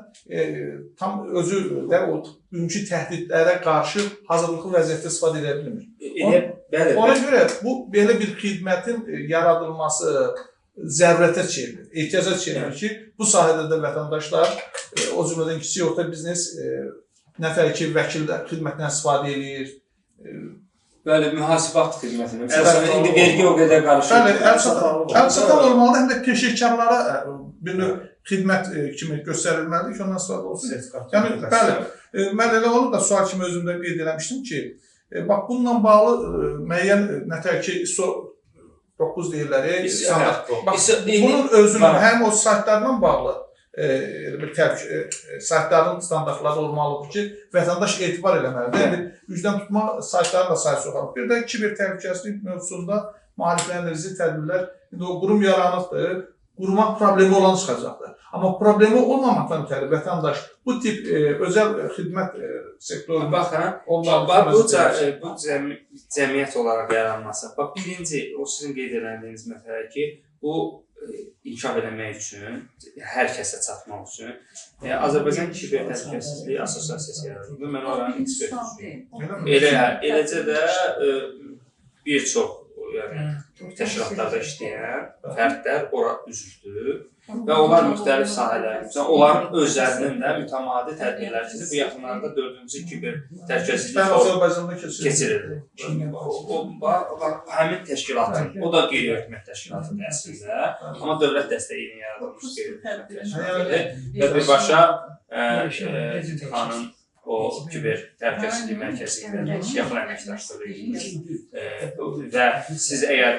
C: tam özü də o bugünkü təhdidlərə qarşı hazırlıqlı vəziyyətdə istifadə edə bilmir. Ona görə bu belə bir xidmətin yaradılması zərurətə çevrilir, ehtiyaca çevrilir ki, bu sahədə də vətəndaşlar, o cümlədən kiçik orta biznes nətər ki, vəkillər xidmətindən istifadə eləyir.
B: Bəli, mühasibat xidmətini. Məsələn, indi vergi o qədər qarışır.
C: Bəli, əl-çatan olmalıdır, həm də peşəkarlara bir növ xidmət kimi göstərilməlidir ki, ondan istifadə olsun. Yəni, bəli, mən elə onu da sual kimi özümdə qeyd eləmişdim ki, bax, bununla bağlı müəyyən nətər ki, ISO 9 deyirlər, bax, bunun özünün həm o saytlarla bağlı bir saytların standartları olmalıdır ki, vətəndaş etibar eləməlidir. Yəni, gücdən tutma saytlarını da sayı soxalım. Bir də kiber təhlükəsizlik mövzusunda maarifləndirici tədbirlər, indi o qurum yaranıbdır, quruma problemi olan çıxacaqdır. Amma problemi olmamaqdan ötəri vətəndaş bu tip özəl xidmət sektorunda
B: baxın, bu cəmiyyət olaraq yaranması. Bax, birinci, o sizin qeyd elədiyiniz məsələ ki, bu inkişaf eləmək üçün, hər kəsə çatmaq üçün Azərbaycan Kiber Təhlükəsizliyi Assosiasiyası yaradıldı. Mən oranın ekspertiyim. Eləcə də bir çox təşkilatlarda işləyən fərdlər ora üzvdür və onlar müxtəlif sahələr, onların özlərinin də mütəmadi tədbirlər keçirir. Bu yaxınlarda 4-cü kiber təhlükəsizlik forumu keçirildi. Həmin təşkilatın, o da qeyri-hökumət təşkilatıdır əslində, amma dövlət dəstəyi ilə yaradılmış qeyri-hökumət təşkilatıdır və birbaşa TİKA-nın o kiber təhlükəsizlik mərkəzi ilə yaxın əməkdaşlıq edir və siz əgər